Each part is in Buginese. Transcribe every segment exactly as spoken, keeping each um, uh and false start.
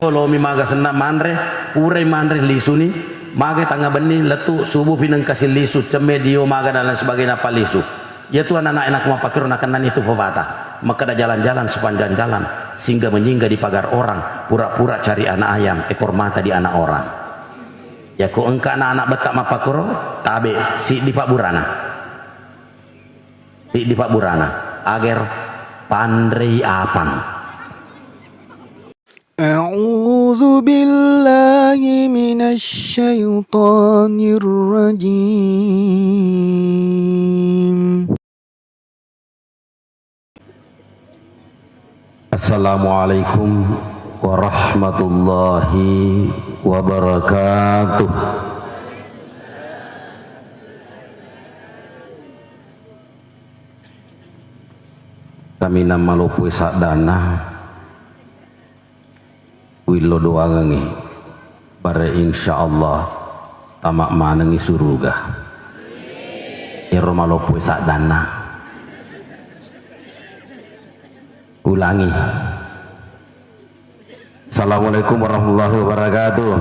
Lomi maga senna manre, purai manre lisuni, magai tangnga benni lettu subuh pinengka sillisu, cemme dio maga dan lain sebagainya nappa lisu. Iyatu anak-anak enak mappakiro nakennani tu pepatah. Makkeda jalan-jalan sepanjang jalan, singgah menyinggah di pagar orang, pura-pura cari anak ayam, ekor mata di anak orang. Yako engka anak-anak betta mappakuro, tabe, siddi pabburana. Siddi pabburana. Ager panrei apang. أعوذ بالله من الشيطان الرجيم. Assalamualaikum warahmatullahi wabarakatuh. Kaminang maloppoi saddanna. Uwillo doangengngi, bare insyaallah tama manengngi suruga. Ero maloppoi saddanna. Ulangi. Assalamualaikum warahmatullahi wabarakatuh.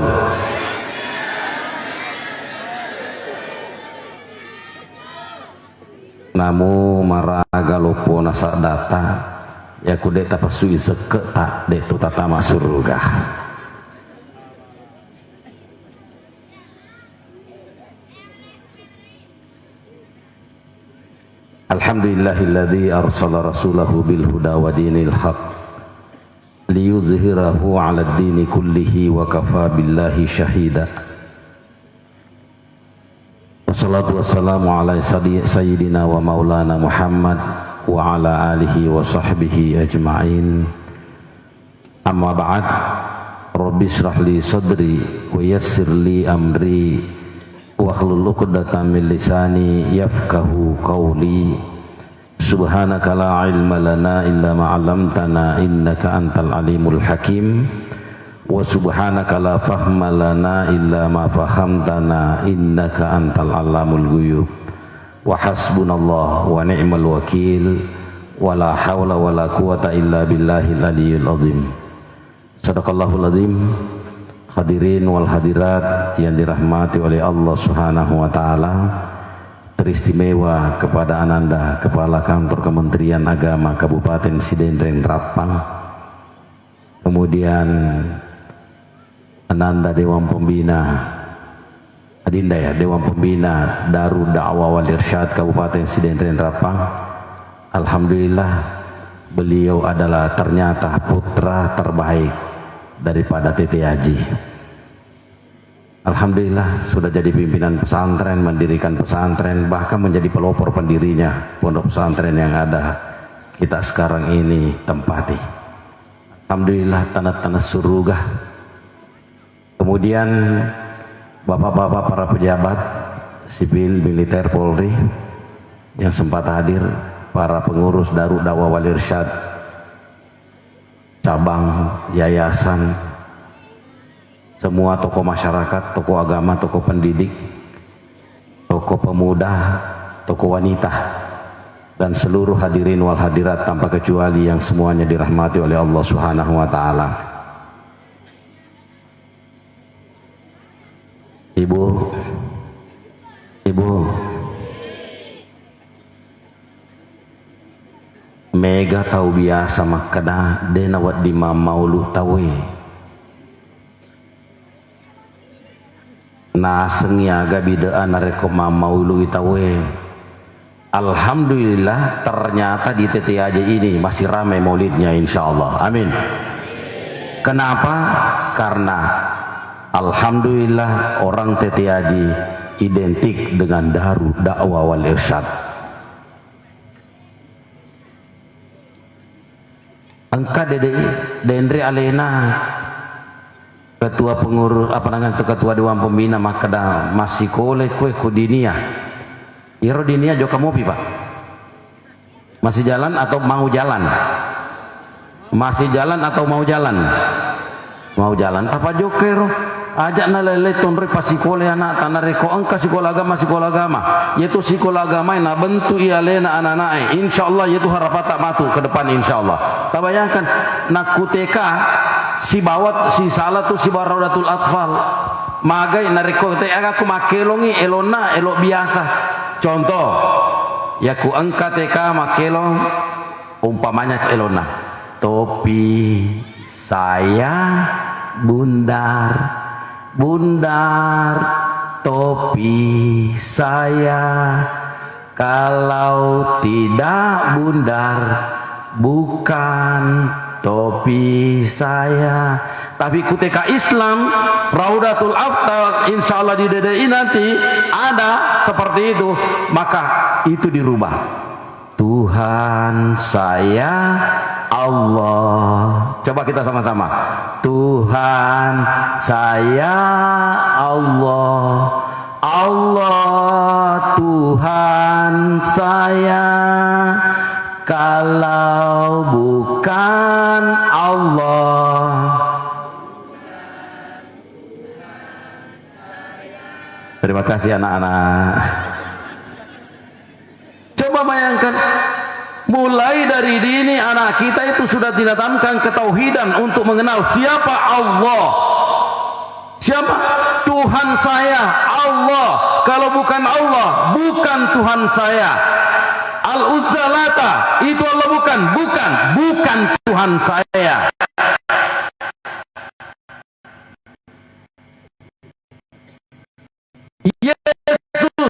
Namu maraga loppona saddata, yaku de' tapessui sekke'ta, de' tu tatama suruga. Alhamdulillahilladzi arsala rasulahu bil huda wa dinil haq liyuzhirahu 'alad dini kullihi wa kafa billahi syahida. Wassalatu wassalamu ala sadi-, sayyidina wa maulana Muhammad wa ala alihi wa sahbihi ajma'in. Amma ba'd. Rabbi israh li sadri wa yassir li amri wahlul 'uqdatam min lisani yafqahu qawli. Subhanaka la ilma lana illa ma 'allamtana innaka antal alimul hakim. Wa subhanaka la fahma lana illa ma fahamtana innaka antal allamul ghuyub. Wa hasbunallah wa ni'mal wakil. Wa la haula wa la quwata illa billahil aliyil azim. Sadaqallahul azim. Hadirin wal hadirat yang dirahmati oleh Allah Subhanahu wa taala, teristimewa kepada Ananda Kepala Kantor Kementerian Agama Kabupaten Sidenreng Rappang, kemudian Ananda Dewan Pembina Adinda ya, Dewan Pembina Darud Da'wah wal Irsyad Kabupaten Sidenreng Rappang. Alhamdulillah, beliau adalah ternyata putra terbaik daripada T T Haji. Alhamdulillah, sudah jadi pimpinan pesantren, mendirikan pesantren, bahkan menjadi pelopor pendirinya pondok pesantren yang ada kita sekarang ini tempati. Alhamdulillah, tanah-tanah surga. Kemudian, bapak-bapak para pejabat sipil, militer, Polri yang sempat hadir, para pengurus Darud Da'wah wal Irsyad, cabang, yayasan, semua tokoh masyarakat, tokoh agama, tokoh pendidik, tokoh pemuda, tokoh wanita, dan seluruh hadirin wal hadirat tanpa kecuali yang semuanya dirahmati oleh Allah Subhanahu wa taala. Ibu, Ibu, mega tau biasa makkeda, de' nawedding mammaulu tauwe. Nasengngi aga bide'na narekko mammaului tauwe. Alhamdulillah, ternyata di T T Haji ini masih ramai maulidnya, insya Allah. Amin. Kenapa? Karena alhamdulillah, orang T T Haji identik dengan Darud Da'wah wal Irsyad. Engka dede denre alena ketua pengurus, apa namanya, ketua dewan pembina makkeda, massikolai koe ku dinia. Iyaro dinia jokka mopi, Pak? Masih jalan atau mau jalan? Masih jalan atau mau jalan? Mau jalan. Tapa jokka ero. Aja' nalele tonroi passikolai ana'ta, narekko engka sikola agama, sikola agama. Iyatu sikola agamae nabentu'i alena anana'e. Insya Allah iyatu harapatta matu ke depan, insya Allah. Tabayangkan, nakku T K, Sibawa sisala tu sibawa Raudatul Atfal. Magai narekko te aga ku makkelongi elonna, elo biasa. Contoh, ya ku engka T K makkelong, umpamanya elonna. Topi saya bundar, bundar topi saya. Kalau tidak bundar, bukan topi saya. Tapi ku T K Islam, Raudatul Atfal, insya Allah di D D I nanti ada seperti itu, maka itu dirubah. Tuhan saya Allah. Coba kita sama-sama. Tuhan saya Allah. Allah Tuhan saya. Kalau bukan Allah. Terima kasih, anak-anak. Coba bayangkan, mulai dari dini anak kita itu sudah ditanamkan ketauhidan untuk mengenal siapa Allah. Siapa? Tuhan saya, Allah. Kalau bukan Allah, bukan Tuhan saya. Al-Uzza, Lata, itu Allah bukan, bukan, bukan Tuhan saya. Yesus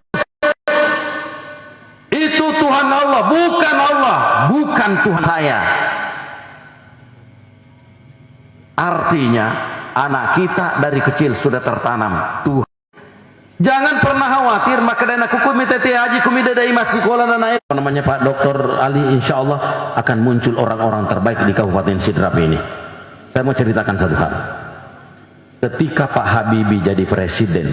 itu Tuhan Allah, bukan Allah, bukan Tuhan saya. Artinya, anak kita dari kecil sudah tertanam Tuhan. Jangan pernah khawatir, maka dana kukumi tete haji, kumi dadai masih sekolah dan air. Namanya Pak Doktor Ali, insya Allah akan muncul orang-orang terbaik di Kabupaten Sidrap ini. Saya mau ceritakan satu hal. Ketika Pak Habibie jadi presiden,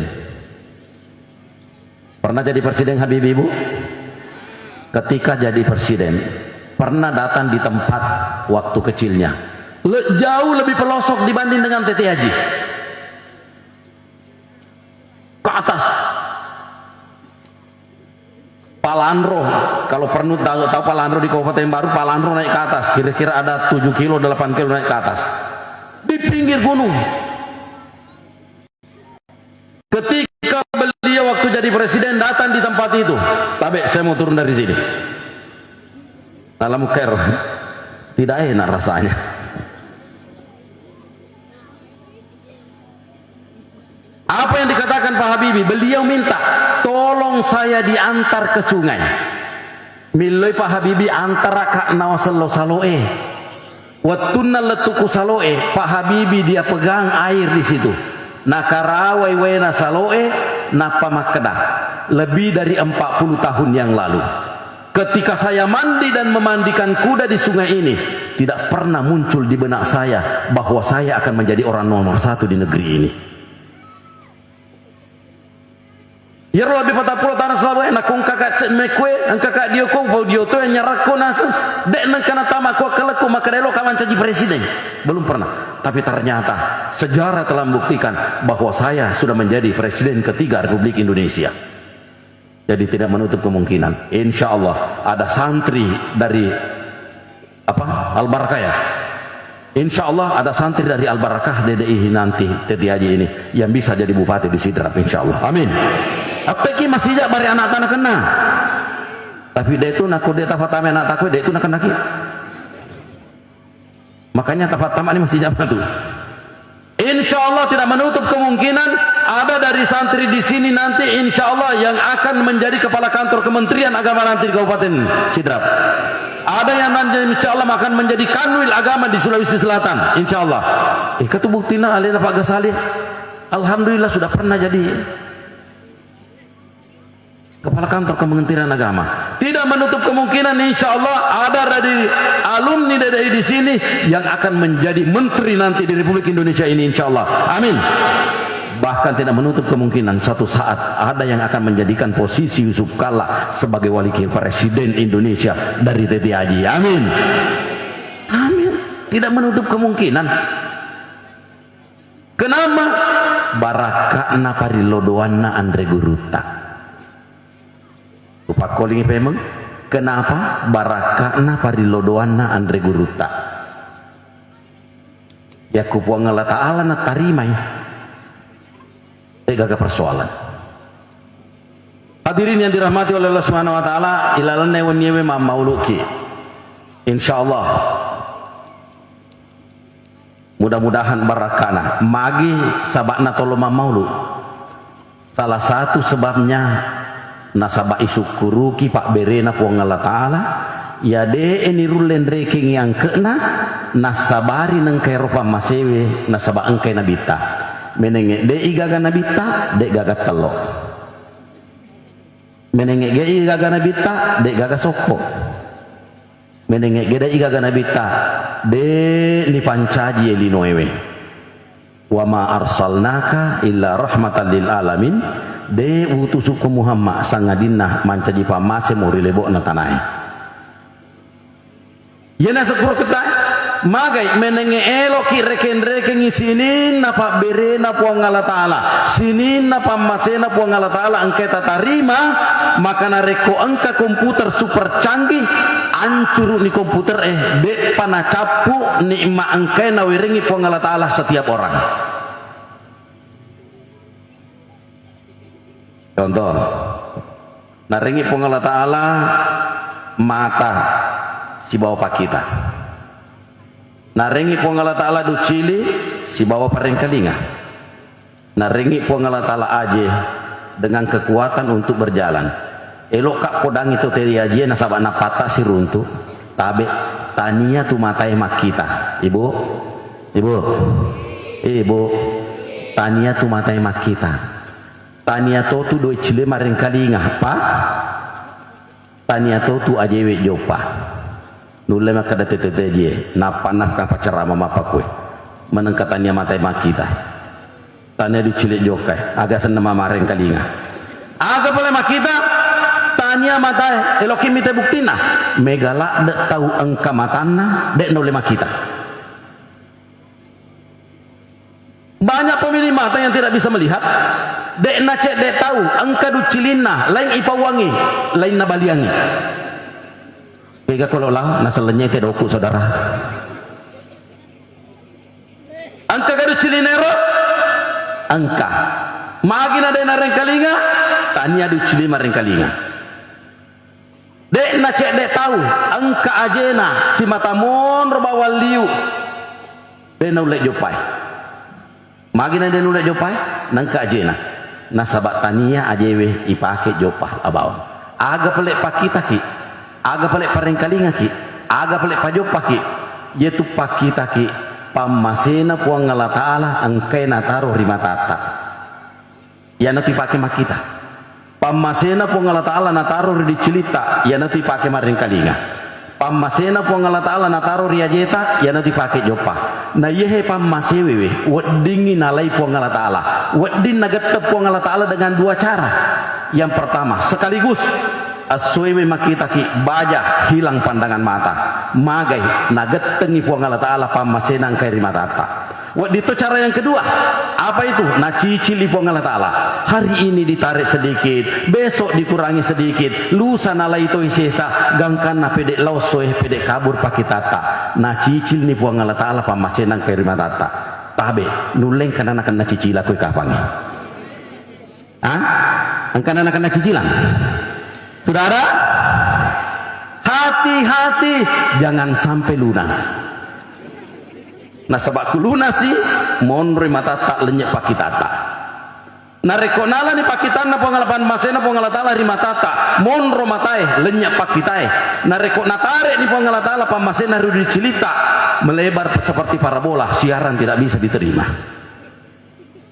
pernah jadi presiden Habibie, Bu? Ketika jadi presiden, pernah datang di tempat waktu kecilnya. Le-, jauh lebih pelosok dibanding dengan tete haji. Ke atas. Palanro, kalau pernah tahu, tahu Palanro di Kabupaten Baru, Palanro naik ke atas, kira-kira ada tujuh kilo, delapan kilo naik ke atas. Di pinggir gunung. Ketika beliau waktu jadi presiden datang di tempat itu, "Tabe, saya mau turun dari sini." Dalam ker, tidak enak rasanya. Apa yang dikatakan Pak Habibie? Beliau minta, "Tolong saya diantar ke sungai." Milloi Pak Habibie antara ka nawa sello saloe. Wettunna lettu ku saloe, Pak Habibie dia pegang air di situ. Nakarawai waena saloe, nappa makkeda, "Lebih dari empat puluh tahun yang lalu, ketika saya mandi dan memandikan kuda di sungai ini, tidak pernah muncul di benak saya bahwa saya akan menjadi orang nomor satu di negeri ini." Iyaro lebbi patappulo tana selawe, nakko engka ka cek mekue, engka ka dio ko, pau dio to yang nyarakko naseng, dek nengka natama ko akkalakku, maka delo ka mancaji presiden. Belum pernah. Tapi ternyata sejarah telah membuktikan bahwa saya sudah menjadi presiden ketiga Republik Indonesia. Jadi tidak menutup kemungkinan. Insya Allah ada santri dari apa? Al-Barakah ya? Insya Allah ada santri dari Al-Barakah D D I nanti, Teti Haji ini, yang bisa jadi bupati di Sidrap, insya Allah. Amin. Atteki masija bari anak tanah kena. Tapi dia itu nakko dia tafatame anak takwe, dia itu nakena ki. Makanya tafatama ini masih jama tuh. Insya Allah tidak menutup kemungkinan ada dari santri di sini nanti, insya Allah, yang akan menjadi kepala kantor Kementerian Agama nanti di Kabupaten Sidrap. Ada yang nanti, insya Allah, akan menjadi kanwil agama di Sulawesi Selatan, insya Allah. Eh, katu buktina alena Pak Gasali, alhamdulillah, sudah pernah jadi kepala kantor Kementerian Agama. Tidak menutup kemungkinan, insya Allah, ada dari alumni D D I di sini yang akan menjadi menteri nanti di Republik Indonesia ini, insya Allah. Amin. Bahkan tidak menutup kemungkinan satu saat ada yang akan menjadikan posisi Yusuf Kalla sebagai wali presiden Indonesia dari Teti Haji. Amin. Amin. Tidak menutup kemungkinan. Kenapa? Barakka'na parillodoanna anre gurutta. Upakkolingi pemeng. Kenapa? Barakka'na parillodoanna anre gurutta. Yakku Puang Allah Ta'ala natarimai, de'gaga persoalan. Hadirin yang dirahmati oleh Allah Subhanahu wa Ta'ala, ilalenna wenniewe mammauluki. Insya Allah. Mudah-mudahan barakana. Magi saba'na tolo mammaulu. Salah satu sebabnya, nasaba isukkuruki pabberena Puang Allah Ta'ala, ya de'e nirulle nrekengi angke'na, nassabari nengka ero pammasewe, nasaba engkai nabitta. Menenge de'i gaga nabitta, de' gaga tello. Menenge de'i gaga nabitta, de' gaga sokko. Menenge de'i gaga nabitta, de' nipancaji e linoewe. Wa ma arsalnaka illa rahmatan lil alamin, de' utusukko Muhammad sangadinna mancaji pammasemo ri lebo'na tanae. Iyana sekuro kita, magai menenge eloki rekeng-rekengi sininna pabberena Puang Allah Ta'ala, sininna pammasena Puang Allah Ta'ala engkai tatarima, maka narekko engka komputer super canggih, ancuru'ni komputer e, de'pa nacappu nikmat engkai nawerengi Puang Allah Ta'ala setiap orang. Contoh, narengi Puang Allah Ta'ala mata sibawa pakkita. Narengi Puang Allah Ta'ala duccili sibawa parengkalinga. Narengi Puang Allah Ta'ala aje dengan kekuatan untuk berjalan. Elokka podangi to teri ajie nasaba napatta siruntu. Tabe, tania tu matae makkita. Ibu, ibu, ibu, tania tu matae makkita. Tania to tu doi cile marengkalinga, pa? Tania to tu ajewe joppa. Nulle makkeda tete-tete jie, nappa-nappa pacarama mappakue. Menengka tania matae makkita. Tania duccile jokkai, aga senna mamarengkalinga. Aga pole makkita, tania matae, eloki mite buktina. Mega ladde tau engka matanna, de naulle makkita. Banyak pemilik mata yang tidak bisa melihat, de nacedde tau, engka duccilinna, laing ipauangi, laing nabaliangi. Kega kolo lao, nasellennya te doku, saudara. Engka ga duccilinna ero? Engka. Magi na de narengkalinga, tania duccili marengkalinga. De nacedde tau, engka ajena, simata monro bawang liu. De naulle joppai. Magi na de naulle joppai? Nengka ajena. Nasaba tania ajewe ipake joppa abawang. Aga pale pakkitaki? Aga pale parengkalingaki? Aga pale pajoppaki? Yetu pakkitaki pammasena Puang Allah Ta'ala engkai nataro ri matatta. Iyanatu ipake makkita. Pammasena Puang Allah Ta'ala nataro ri diccilitta, iyanatu ipake marengkalinga. Pammasena Puang Allah Ta'ala nataro ri ajeta, iyanatu ipake joppa. Na iyahe pammasewewe, weddingngi nalai Puang Allah Ta'ala. Wedding nagette Puang Allah Ta'ala dengan dua cara. Yang pertama, sekaligus essoewe makkitaki baja, hilang pandangan mata. Magai, nagettengngi Puang Allah Ta'ala pammasena engkai ri matatta. Wedding to cara yang kedua. Apa itu? Nacicili Puang Allah Ta'ala. Hari ini ditarik sedikit, besok dikurangi sedikit, lusa nalai toi sesa, gangkanna pede lao soe, pede kabur pakkitatta. Nacicilni Puang Allah Ta'ala pammasena engkai ri matatta. Tabe, nulle engka nanakenna cicila koe kapangnge. Hah? Engka nanakenna cicilan? Saudara, hati-hati, jangan sampai lunas. Nasaba ku lunasi, monroi matatta, lennye pakkitatta. Narekko nalani pakkitanna Puang Allah, pammasena Puang Allah Ta'ala ri matatta, monro matae, lennye pakkitae. Narekko natarekni Puang Allah Ta'ala pammasena ri diccilitta, melebar seperti parabola, siaran tidak bisa diterima.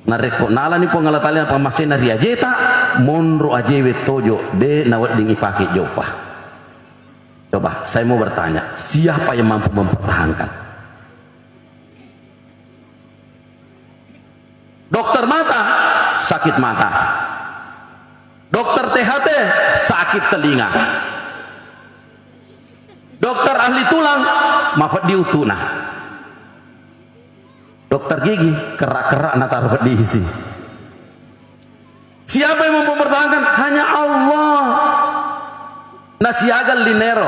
Narekko nalani Puang Allah Ta'ala pammasena ri ajeta, monro ajewe tojo, de nawedding ipake joppa. Coba, saya mau bertanya, siapa yang mampu mempertahankan? Dokter mata, sakit mata. Dokter T H T, sakit telinga. Dokter ahli tulang, mapeddi utuna. Dokter gigi, kerak-kerak nataro peddi isi. Siapa yang mampu mempertahankan? Hanya Allah. Nasiaga linero.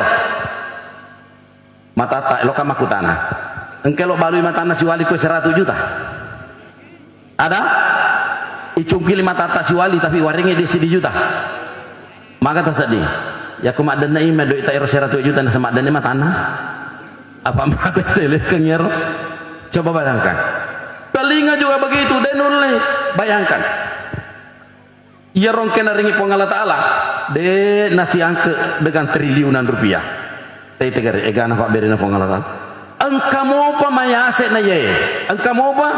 Matatta, eloka makkutana. Engka lo balui matanna siwali ko seratu juta. Ada? Icungkili matatta siwali tapi warengnge di sidi juta. Maka tasedding. Yakko maddenna ime doita ero seratu juta nasa maddenna matanna. Apa mate selekeng ero? Coba bayangkan. Telinga juga begitu, de nulle. Bayangkan. Iyaro engka narengngi Puang Allah Ta'ala, de nasiangke dengan triliunan rupiah. Tete gare, egana pabberena Puang Allah Ta'ala. Engka mopa mayase na ye. Engka mopa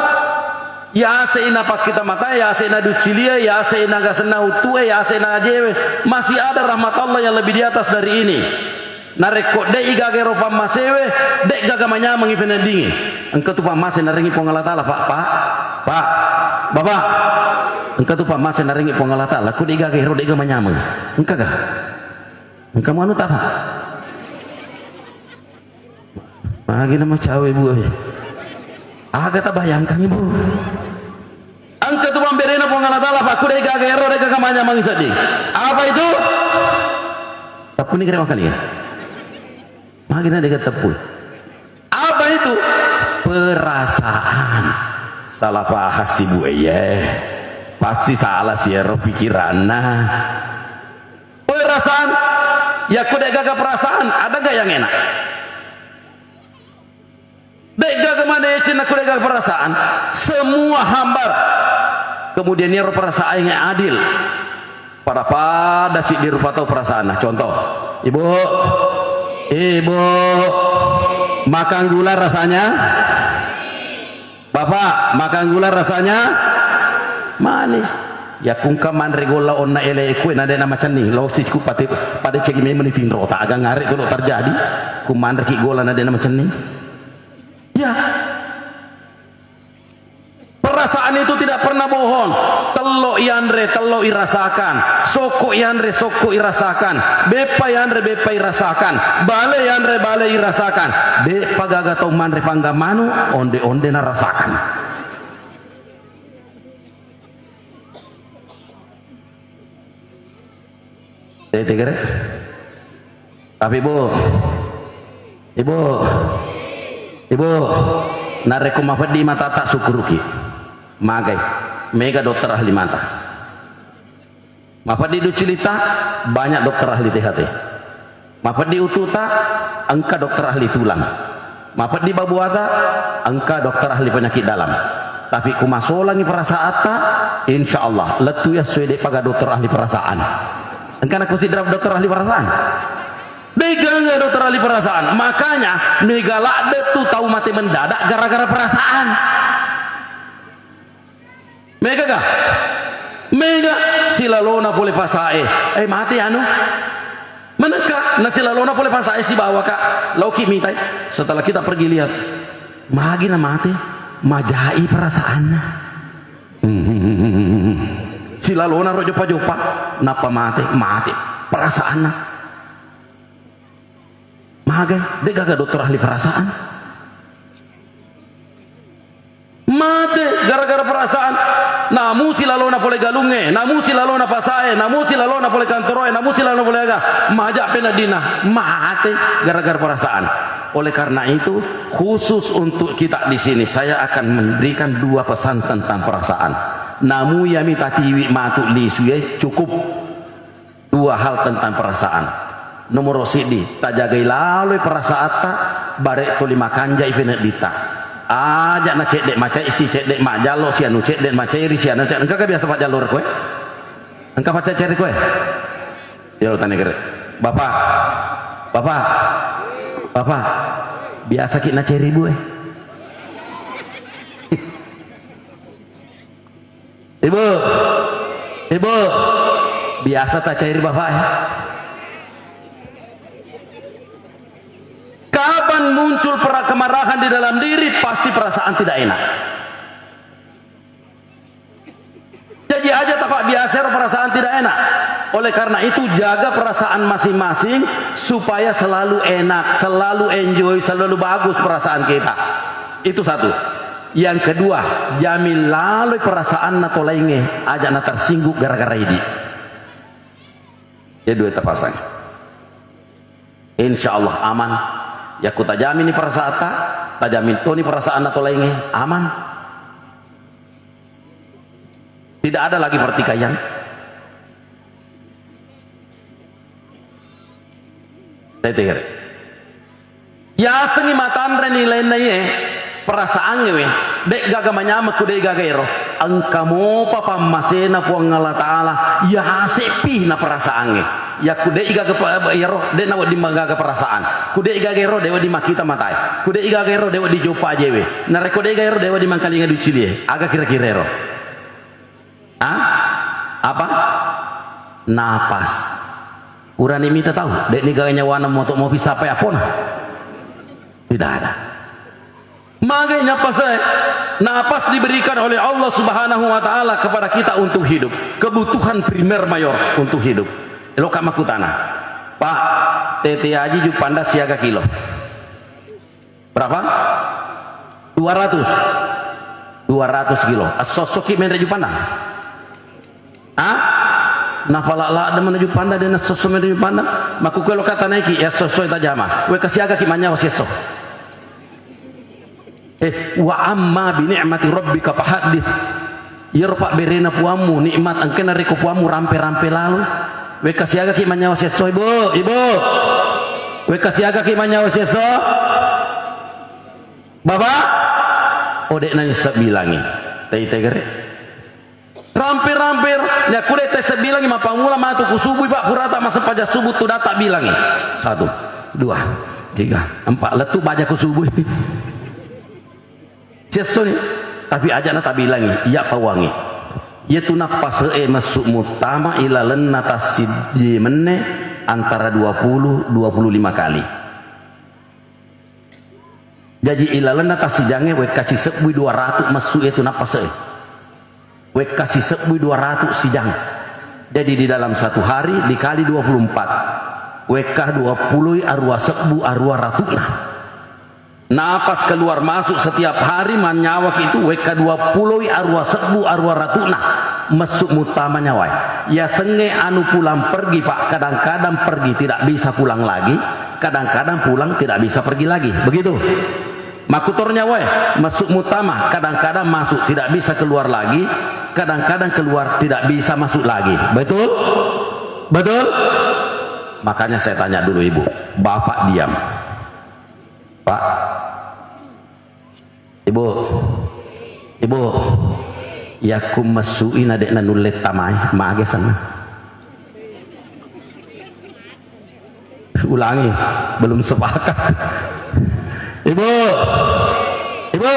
yase na pakkita mata, yase na duccilie, yase na gasenna uttue, yase na ajewe. Masih ada rahmat Allah yang lebih di atas dari ini. Narekko de'i gaga ero pammasewe, de' gaga manyamengngi peneddingngi. Engka tu pammase narengngi Puang Allah Ta'ala, Pak, Pak, Pak, Bapak. Engka tu pammase narengngi Puang Allah Ta'ala, ko de'i gaga ero de' gaga manyameng. Engka ga? Engka muanu ta, Pak? Magi nama cawe, Bu, eh. Aga tabayangkan, Ibu? Engka tu pamberena Puang Allah Ta'ala, Pak, ko de'i gaga ero de' gaga manyamengngi sedding. Apa itu? Tappuni kere makali ya? Magi na de' gaga teppu. Apa itu? Perasaan. Salah paham si Bu, eh, ye. Pasti salah si ero pikiranna. Perasaan. Yakko de' gaga perasaan, ada nggak yang enak? De' gaga madeceng nakko de' gaga perasaan. Semua hambar. Kemudian iyaro perasaan yang adil. Pada-pada siddi rupa tau perasaanna. Contoh, Ibu, Ibu, makan gula rasanya? Bapak, makan gula rasanya manis. Ya, kungka manre golla onna ele kue na de' namacenning. Lo sisku pate, pada cegi memang tinro. Tak aga ngare tu lo terjadi. Ku manre ki golla na de' namacenning. Ya. Perasaan itu tidak pernah bohong. Tello ianre, tello irasakan. Sokko ianre, sokko irasakan. Beppa ianre, beppa irasakan. Bale ianre, bale irasakan. Beppa gaga tau manre panggang manu, onde-onde narasakan. Tete gere. Tapi, Bu, Ibu, Ibu, narekko mapeddi matata, sukkuruki. Magai. Mega dokter ahli mata. Mapeddi duccilitta, banyak dokter ahli T H T. Mapeddi ututa, engka dokter ahli tulang. Mapeddi babuata, engka dokter ahli penyakit dalam. Tapi ku masolangi perasaatta, insya Allah, lettu ya suede paga dokter ahli perasaan. Engka nakusi drap dokter ahli perasaan. De' gaga dokter ahli perasaan. Makanya, mega ladde tu tau mate mendadak gara-gara perasaan. Mega ga? Mega. Silalona pole pasae. Eh, mate anu. Manekka, na silalona pole pasae sibawa ka. Laoki mitai. Setelah kita pergi lihat. Magi na mate? Majai perasaanna. Hmm. Silalona ro joppa-joppa. Nappa mate? Mate. Perasaanna. Magai, de' gaga dokter ahli perasaan. Mate gara-gara perasaan. Namu silalona pole galungnge, namu silalona pasae, namu silalona pole kantoroe, namu silalona pole aga. Maja' peneddinna, mate gara-gara perasaan. Oleh karena itu, khusus untuk kita di sini, saya akan memberikan dua pesan tentang perasaan. Namu yami tatiwi matu lisu ye, cukup. Dua hal tentang perasaan. Nomoro siddi, tajagai laloi perasaatta, bare' tuli makanjai penedditta. Aja' na cedde' macai si cedde' majjallo, si anu cedde' macai ri si anu cedde'. Engka ka biasa pajjallo ri koe? Engka pacacari koe? Iyaro tani kere. Bapak, Bapak, Bapak, biasa ki' na ceri bue. Ibu, Ibu, biasa ta cair Bapak ya? Kapan muncul pera-, kemarahan di dalam diri, pasti perasaan tidak enak. Jadi aja tapak biasa perasaan tidak enak. Oleh karena itu, jaga perasaan masing-masing supaya selalu enak, selalu enjoy, selalu bagus perasaan kita. Itu satu. Yang kedua, jami laloi perasaanna to laingnge, aja' na tersinggung gara-gara idi. Ya, dua tapasang. Insya Allah aman. Yakko tajamini perasaatta, Tajamin toni perasaanna to laingnge, aman. Tidak ada lagi pertikaian. Tete gare. Yasengngi matanre nilainna iye, perasaangnge we, de'gaga manyameng ku de'gaga ero. Engka mopa pammasena Puang Allah Ta'ala, yase'pi na perasaangnge. Yakku de'gaga pa-, ero, de' nawedding magaga perasaan. Ku de'gaga ero, de' wedding makkita matae. Ku de'gaga ero, de' wedding joppa ajewe. Narekko de'gaga ero, de' wedding mangkalinga duccilie. Aga kira-kira ero? Ah? Apa? Napas. Urani mita tahu, de'ni gaga nyawana moto mopi sapai apona. Tidak ada. Mage napas e, napas diberikan oleh Allah Subhanahu wa Ta'ala kepada kita untuk hidup. Kebutuhan primer mayor untuk hidup. Eloka makkutana, Pak, tete aji Jupanda siaga kilo. Berapa? Dua ratus. Dua ratus kilo. Esso-essoki menre Jupanda? Ah? Napala ladde menuju Panda, de' nassosso menuju Panda. Makkukue lo kata naiki, ya esso-esso tajama. We kasiagaki manyawa siesso. Eh, wa amma bi ni'mati rabbika fahaddits. Iyaro pabberena puammu, nikmat engkena reko puammu rampe-rampe lalo. We kasiagaki manyawa siesso, Ibu, Ibu. We kasiagaki manyawa siesso. Bapak, oh, de' nani sebilangi. Tai tegere. Rampe-rampe, yakku de' tessebbilangi, mappammula matu ku subui, Pak, purata massempajang subuh tu data bilangi. Satu, dua, tiga, empat. Lettu baja ku subui. Siesso ni, tapi aja na tabilangi, iya pawangi. Iya tu nappase e massu muttama ilalenna tassiddi menne antara dua puluh, dua puluh lima kali. Jaji, ilalenna tassijangnge wekka sisebbui dua ratu messu e tu nappase. Wekka sisebbui dua ratu sijang. Jadi, di dalam satu hari dikali dua puluh empat, wekka dua puluh arua sebbu arua ratuna. Napas keluar masuk setiap hari manyawaki itu wekka dua puluh arua sebbu arua ratuna. Messu muttama nyawae. Yasengnge anu pulang pergi, Pak, kadang-kadang pergi tidak bisa pulang lagi. Kadang-kadang pulang tidak bisa pergi lagi. Begitu. Makkutoro nyawae, masuk muttama, kadang-kadang masuk tidak bisa keluar lagi, kadang-kadang keluar tidak bisa masuk lagi. Betul? Betul? Makanya saya tanya dulu Ibu. Bapak diam. Pak. Ibu. Ibu. Yakku masui na de' nanulle tamai, mage sana. Ulangi, belum sepakat. Ibu, Ibu,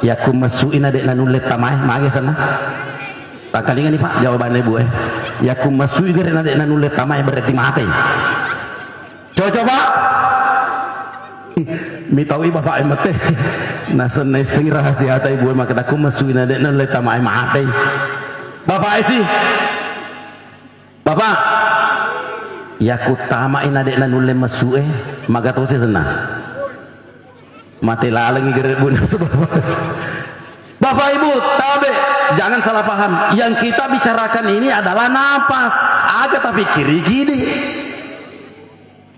yakku masui na de' nanulle tamai, mage sana. Tangkalingani, Pak, jawabannya Ibu, eh. Yakku masui gare na de' nanulle tamai, berarti mate. Cocok, Pak? Mitaui Bapak e mate. Nasenna issengi rahasiata Ibu e, makkeda ku masui na de' nanulle tamai, mate. Bapak e si. Bapak, yakku tamai na de' nanulle messu e, maga tosi senna. Mate lalengi gare' bunassu, Bapak. Bapak Ibu, tabe, jangan salah paham. Yang kita bicarakan ini adalah napas. Aga tapikkiri gidi.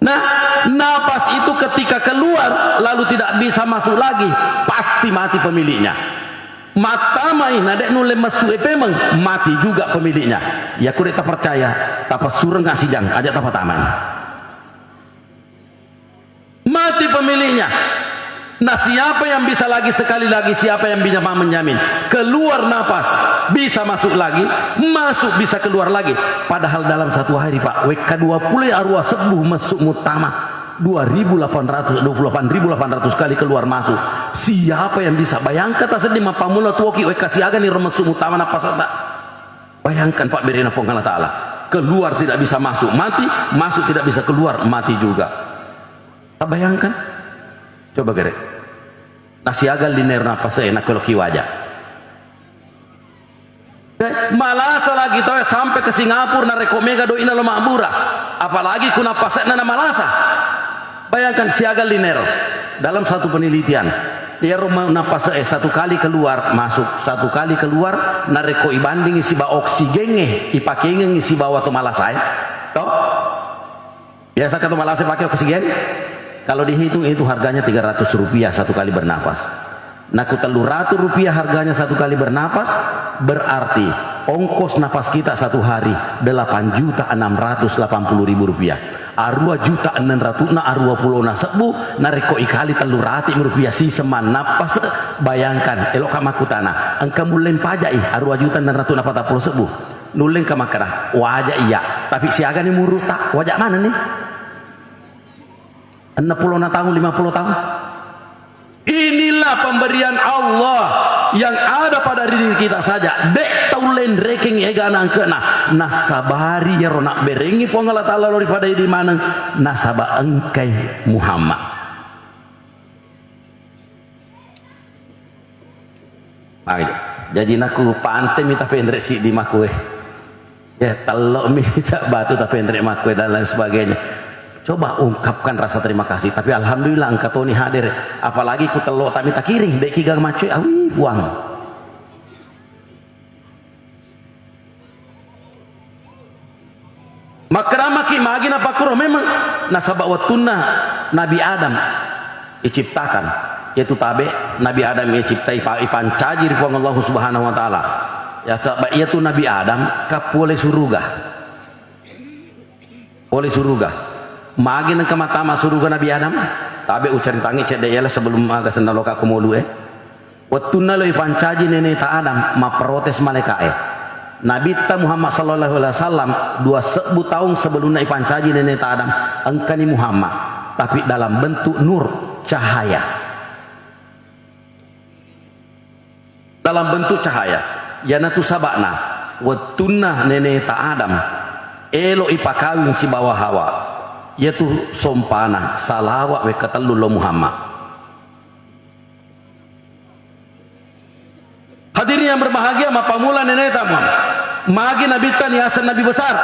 Nah, napas itu ketika keluar lalu tidak bisa masuk lagi, pasti mati pemiliknya. Mattamai na de' nulle messu e pemeng, mati juga pemiliknya. Yakku de' tapercaya, tapassureng asijang, aja tapatamai. Mati pemiliknya. Nah, siapa yang bisa lagi sekali lagi, siapa yang bisa menjamin? Keluar napas, bisa masuk lagi, masuk bisa keluar lagi. Padahal dalam satu hari, Pak, wekka dua puluh arua sebbu masuk muttama. Dua ribu delapan ratus, dua puluh delapan ribu delapan ratus kali keluar masuk. Siapa yang bisa bayangkan taseddi mappammula tuoki wekka siaga ni ro masuk muttama nappasata? Bayangkan pabberena Puang Allah Ta'ala. Keluar tidak bisa masuk, mati, masuk tidak bisa keluar, mati juga. Tabayangkan? Coba gare. Nasiaga linero nappase, nakkoloki waja. Eh, malasa lagi tau sampai ke Singapura, narekko mega doina lo mabbura. Apalagi ku nappasena na malasa. Bayangkan siaga linero. Dalam satu penelitian, iyaro ma-, nappase, eh, satu kali keluar, masuk, satu kali keluar, narekko ibandingi siba oksigengnge, ipakengengi sibawa to malasae, to? Biasa ka to malasa pake oksigen? Kalau dihitung itu harganya tiga ratus rupiah satu kali bernapas. Nah, ku telluratu rupiah harganya satu kali bernapas, berarti ongkos napas kita satu hari delapan juta enam ratus delapan puluh ribu rupiah. Arua juta enam ratus na arua puluh na sebbu, narekko ikali telluratu rupiah siseng mannapas, bayangkan, eloka makkutana, engka mulleng pajak i arua juta enam ratus na patappulo sebbu? Nulleng ka makkeda, waja iya, tapi siagani murutta, waja manenni? Enam puluh na tahun, lima puluh tahun. Inilah pemberian Allah yang ada pada diri kita saja. De' taulle nrekeng egana engkena. Nasabari iyaro nabberengngi Puang Allah Ta'ala lori pada idi maneng. Nasaba engkai Muhammad. Nah, gitu. Jaji naku pantemi tapenre siddi makkue. Ya, tello mi batu tapenre makkue dan lain sebagainya. Coba ungkapkan rasa terima kasih. Tapi alhamdulillah engka toni hadir. Apalagi ku tello tami takiring, de' kiga maccoi, awi Puang. Makkedamaki magi napakkuro memang nasaba wettunna Nabi Adam iciptakan, yaitu tabe Nabi Adam iciptai, ipa-, ipancaji ri Puang Allah Subhanahu wa Ta'ala. Ya, saba iyatu Nabi Adam ka pole suruga. Pole suruga. Magi nengka mattama suruga Nabi Adam? Tabe ucaritangi cedde yala sebelum aga senna loka ko molu e. Wettunna lo ipancaji neneta Adam, mapprotes malaika'e. Nabitta Muhammad sallallahu alaihi wasallam dua sebbu taung sebelumna ipancaji neneta Adam, engkani Muhammad, tapi dalam bentuk nur, cahaya. Dalam bentuk cahaya. Iyanatu saba'na, wettunna neneta Adam elo ipakawing sibawa Hawa, iyatu sompana salawa wekka tellu lo Muhammad. Hadirin yang berbahagia, mappammula neneta Muhammad. Magi nabitta niaseng nabi besar.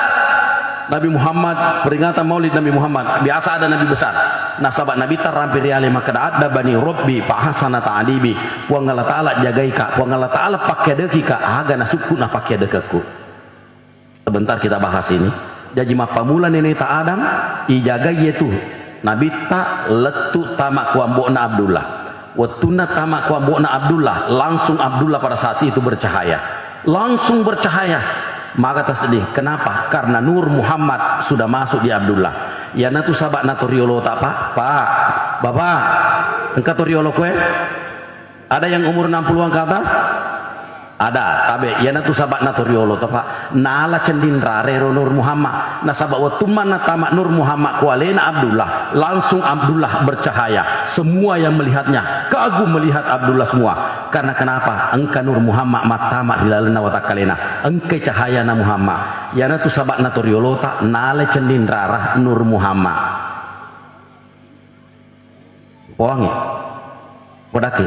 Nabi Muhammad, peringatan maulid Nabi Muhammad. Biasa ada nabi besar. Nasaba nabitta rampe ri ale makkeda, "Addabani Rabbi fa ahsana ta'dibi." Puang Allah Ta'ala jagaika, Puang Allah Ta'ala pakkedekika, aga nasukku napakkedekekku. Sebentar kita bahas ini. Jaji mappammula neneta Adam, ijagai yetu nabitta lettu tama ku ambo'na Abdullah. Wettunna tama ku ambo'na Abdullah, langsung Abdullah pada saat itu bercahaya. Langsung bercahaya. Maka tersedih. Kenapa? Karena Nur Muhammad sudah masuk di Abdullah. Iyanatu saba'na toriolota, Pak. Pak, Bapak, engka toriolo koe? Ada yang umur enam puluhan ke atas? Ada, tabe, iyanatu saba'na toriolo to, Pak. Nala cendinrara ero Nur Muhammad. Nasaba wettu manna tama Nur Muhammad ku alena Abdullah, langsung Abdullah bercahaya. Semua yang melihatnya kagum melihat Abdullah semua. Karena kenapa? Engka Nur Muhammad mattama ri lalenna watakkalena. Engkai cahayana Muhammad. Iyanatu saba'na toriolota, nala cendinrara Nur Muhammad. Poangngi. Podaki.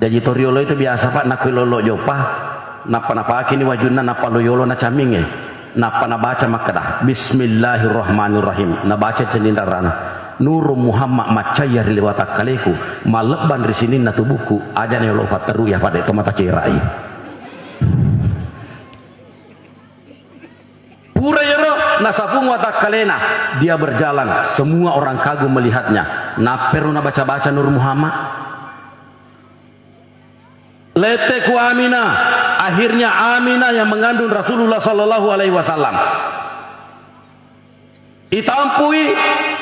Jaji toriolo itu biasa, Pak, nakku lolo joppa, nappa napakini wajunna, nappa lo yolo nacamingnge. Nappa nabaca makkeda, "Bismillahirrahmanirrahim." Nabaca cendinrarana. Nuru Muhammad maccaya ri liwa takkaleku, malebban ri sininna tubuhku, ajana yolo fatteru ya pada to mata cerai. Pura iyaro nasapung watakkalena, dia berjalan, semua orang kagum melihatnya. Nappero nabaca-baca Nur Muhammad. Lette ku Aminah, akhirnya Aminah yang mengandung Rasulullah sallallahu alaihi wasallam. Itampui,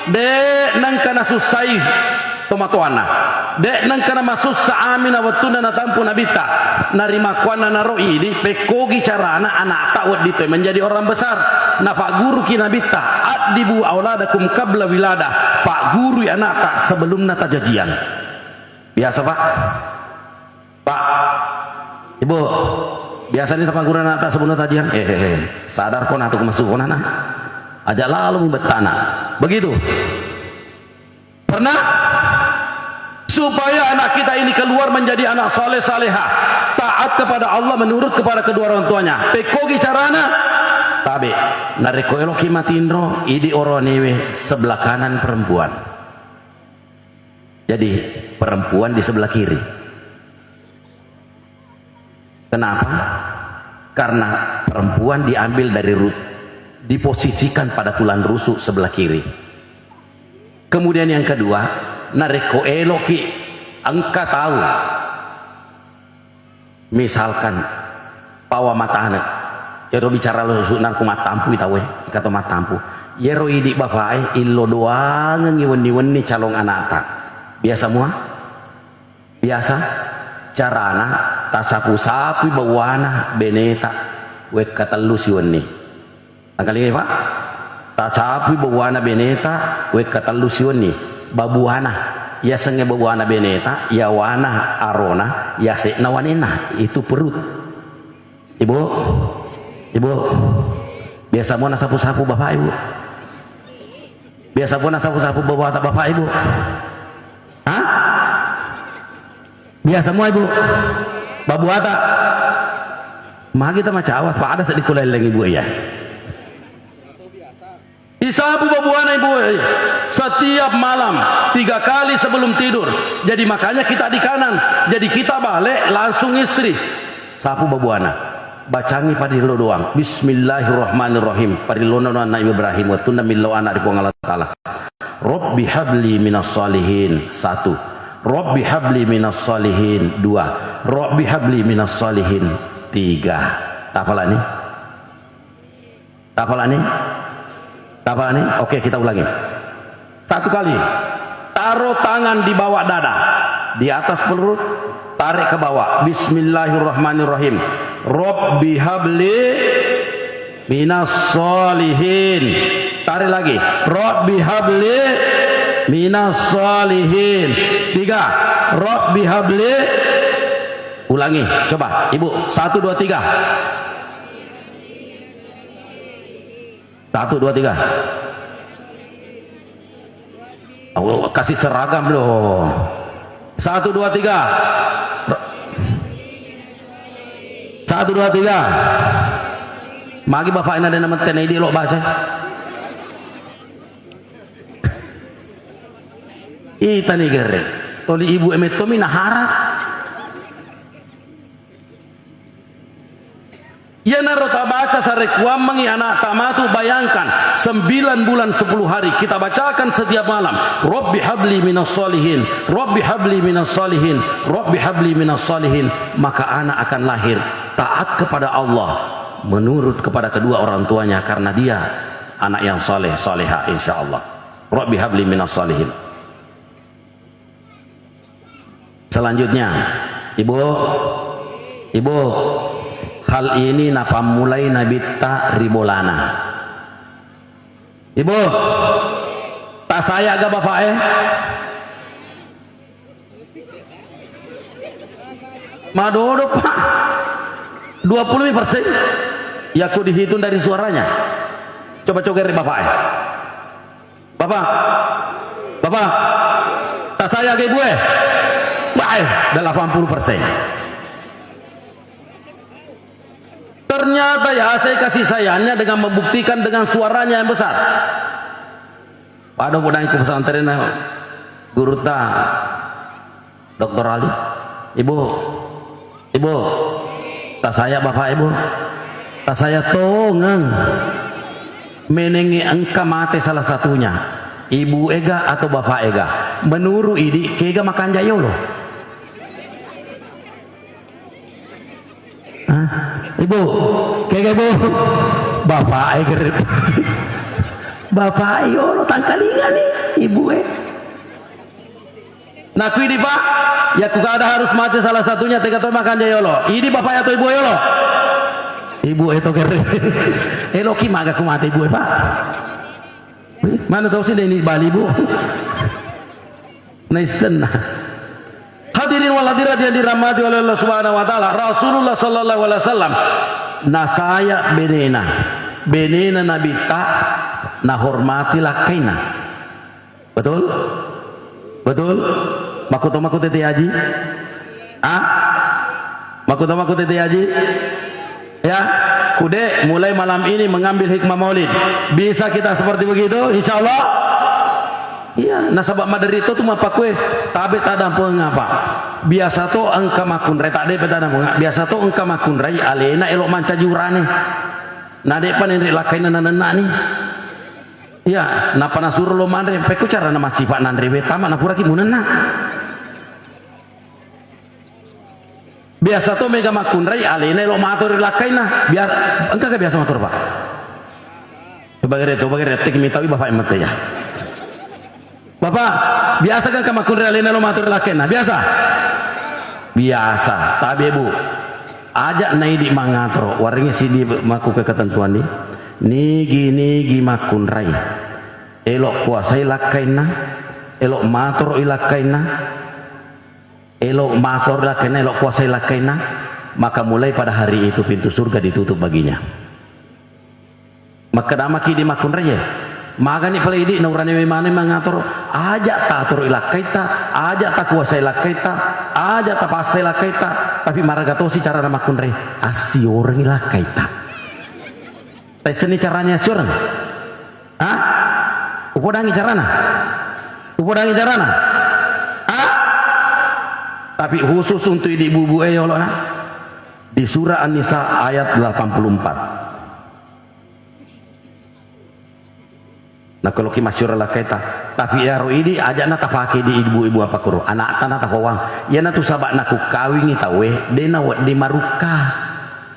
de nengka nasussai tomatoanna. De nengka namasussa Aminah wettunna natampu Nabitta. Narimakkuannanaro idi, pekkogi carana anakta wedding toi menjadi orang besar. Napagguruki Nabitta, "Addibu auladakum qabla wiladah." Paggurui anakta sebelumna tajajian. Biasa, Pak. Pak, Ibu, biasanya tapagguru anakta sebelumna tajajian? Eh, eh, eh. Sadar ko natu masuk ko nana. Aja lalu bettana. Begitu. Pernah? Supaya anak kita ini keluar menjadi anak saleh salehah, taat kepada Allah, menurut kepada kedua orang tuanya. Pekkogi carana? Tabe. Narekko eloki matinro, idi oroanewe sebelah kanan perempuan. Jadi perempuan di sebelah kiri. Kenapa? Karena perempuan diambil dari ru-, diposisikan pada tulang rusuk sebelah kiri. Kemudian yang kedua, narekko eloki engka tau, misalkan, pawa matane, ero bicara lo su-, narekko mattampui tauwe, engka to mattampu. Yero idi bapae, illo doangengi wenni-wenni calon anakta. Biasa mua? Biasa carana, tasapu-sapui bawana beneta wekka tellu siwenni. Nakalingai, Pak? Tasapu bawana beneta wekka tellu siwenni. Babuana. Yasengnge babuana beneta, yawana arona, yase'na wanena. Itu perut. Ibu? Ibu? Biasa mua nasapu-sapu bapak ibu? Biasa mua nasapu-sapu babuata bapak ibu? Hah? Biasa mua ibu? Babuata? Magi tamacawa, pada seddi kulaileng ibu iya. Isapu babuana ibu, eh, setiap malam tiga kali sebelum tidur. Jadi makanya kita di kanan. Jadi kita balik langsung istri. Sapu babuana. Bacangi parillo doang. Bismillahirrahmanirrahim. Parillona doang Nabi Ibrahim. Wettunna millau anak ri Puang Allah Ta'ala. Rabbi habli minas salihin. Satu. Rabbi habli minas salihin. Dua. Rabbi habli minas salihin. Tiga. Tapalani? Tapalani? Tapalani? Oke, kita ulangi. Satu kali. Taruh tangan di bawah dada. Di atas perut, tarik ke bawah. Bismillahirrahmanirrahim. Rabbi habli minas salihin. Tarik lagi. Rabbi habli minas salihin. Tiga. Rabbi habli. Ulangi. Coba, Ibu. Satu, dua, tiga. Satu, dua, tiga. Oh, kasih seragam loh. Satu, dua, tiga. Satu, dua, tiga. Magi bapak ini ada nama tenai di lo baca. Itani gere. Toli ibu emettomi nahara. Iyanaro tabaca sarekuammengi anak tamatu, bayangkan, sembilan bulan sepuluh hari kita bacakan setiap malam, "Rabbi habli minas salihin, Rabbi habli minas salihin, Rabbi habli minas salihin," maka anak akan lahir taat kepada Allah, menurut kepada kedua orang tuanya, karena dia anak yang saleh, saleha, insya Allah. Rabbi habli minas salihin. Selanjutnya, Ibu, Ibu, hal ini napammulai Nabitta ri bolana. Ibu, tasaya ga bapak e? Madodo, Pak. Dua puluh persen. Yaku dihitung dari suaranya. Coba coba ri bapak e. Bapak, Bapak, tasaya ga ibu e? Bae, delapan puluh persen. Ternyata ya, saya kasih sayangnya dengan membuktikan dengan suaranya yang besar. Pada budang ku pesantren, guru ta. Doktor Ali, Ibu, Ibu, tasaya bapak Ibu, tasaya tongeng. Menengi engka mate salah satunya, ibu ega atau bapak ega. Menurut idi, kega makanja yolo? Hah? Ibu, kega Ibu? Bapak e gerip. Bapak e yolo tangkalinga nih, ibu e. Nakuidi, Pak, yakku kada harus mate salah satunya, tega to makanja yolo. Idi bapak atau ibu yolo? Ibu e to kere. Eloki maga ku mate ibu e, Pak. Mana tahu sih ini Bali, Bu. Naisenna. Hadirin wal hadirat yang dirahmati oleh Allah Subhanahu wa taala, Rasulullah sallallahu alaihi wasallam nasaya benena. Benena Nabitta nahormati lakkaina. Betul? Betul? Makkuto-makkuto tete haji? Ah? Makkuto-makkuto tete haji? Ya, kude mulai malam ini mengambil hikmah maulid. Bisa kita seperti begitu, insya Allah? Iya, nasaba maderri to tu mappakue, tabe tadampengeng apa? Biasa to engka makkunrai, tadepe tadampengeng. Biasa to engka makkunrai, alena elo mancaji urane. Nadepa nenre lakkaina nanennani. Iya, nappa nasuro lo manre, pekko carana massifa nanre we tama napuraki munenna. Biasa to mega makkunrai alena elo mato ri lakkainna. Bia-, engka ga biasa mato, Pak? Coba gere, coba gere, teki mitawi bapak yang mate ya. Bapak, biasa kan ka makkunrai alena lo mato ri lakkainna? Biasa? Biasa. Tabe, Bu. Aja naidi mangatoro, warengngi sidi makku ke ketentuan di. Nigi-nigi makkunrai. Elo kuasai lakkainna, elo matoro i lakkainna, elo matoro lakkainna, elo kuasai lakkainna, maka mulai pada hari itu pintu surga ditutup baginya. Makkeda maki di makkunraie, magani pale idi naurane memane mangatoro, aja tatoro i lakkaita, aja takuasai lakkaita, aja tapassai lakkaita, tapi maraga tosi carana makkunrai, assiorengi lakkaita. Taissenni caranya assureng? Ha? Upodangi carana? Upodangi carana? Ha? Tapi khusus untuk idi bubu e yolona. Di surah An-Nisa ayat delapan puluh empat. Nakkoloki masyura lakkaita. Tapi iyaro idi ajana tapake di ibu-ibu apa kuro. Anakta na tapawang. Iyana tu sabak nakukawingi tauwe, de na wedding marukka.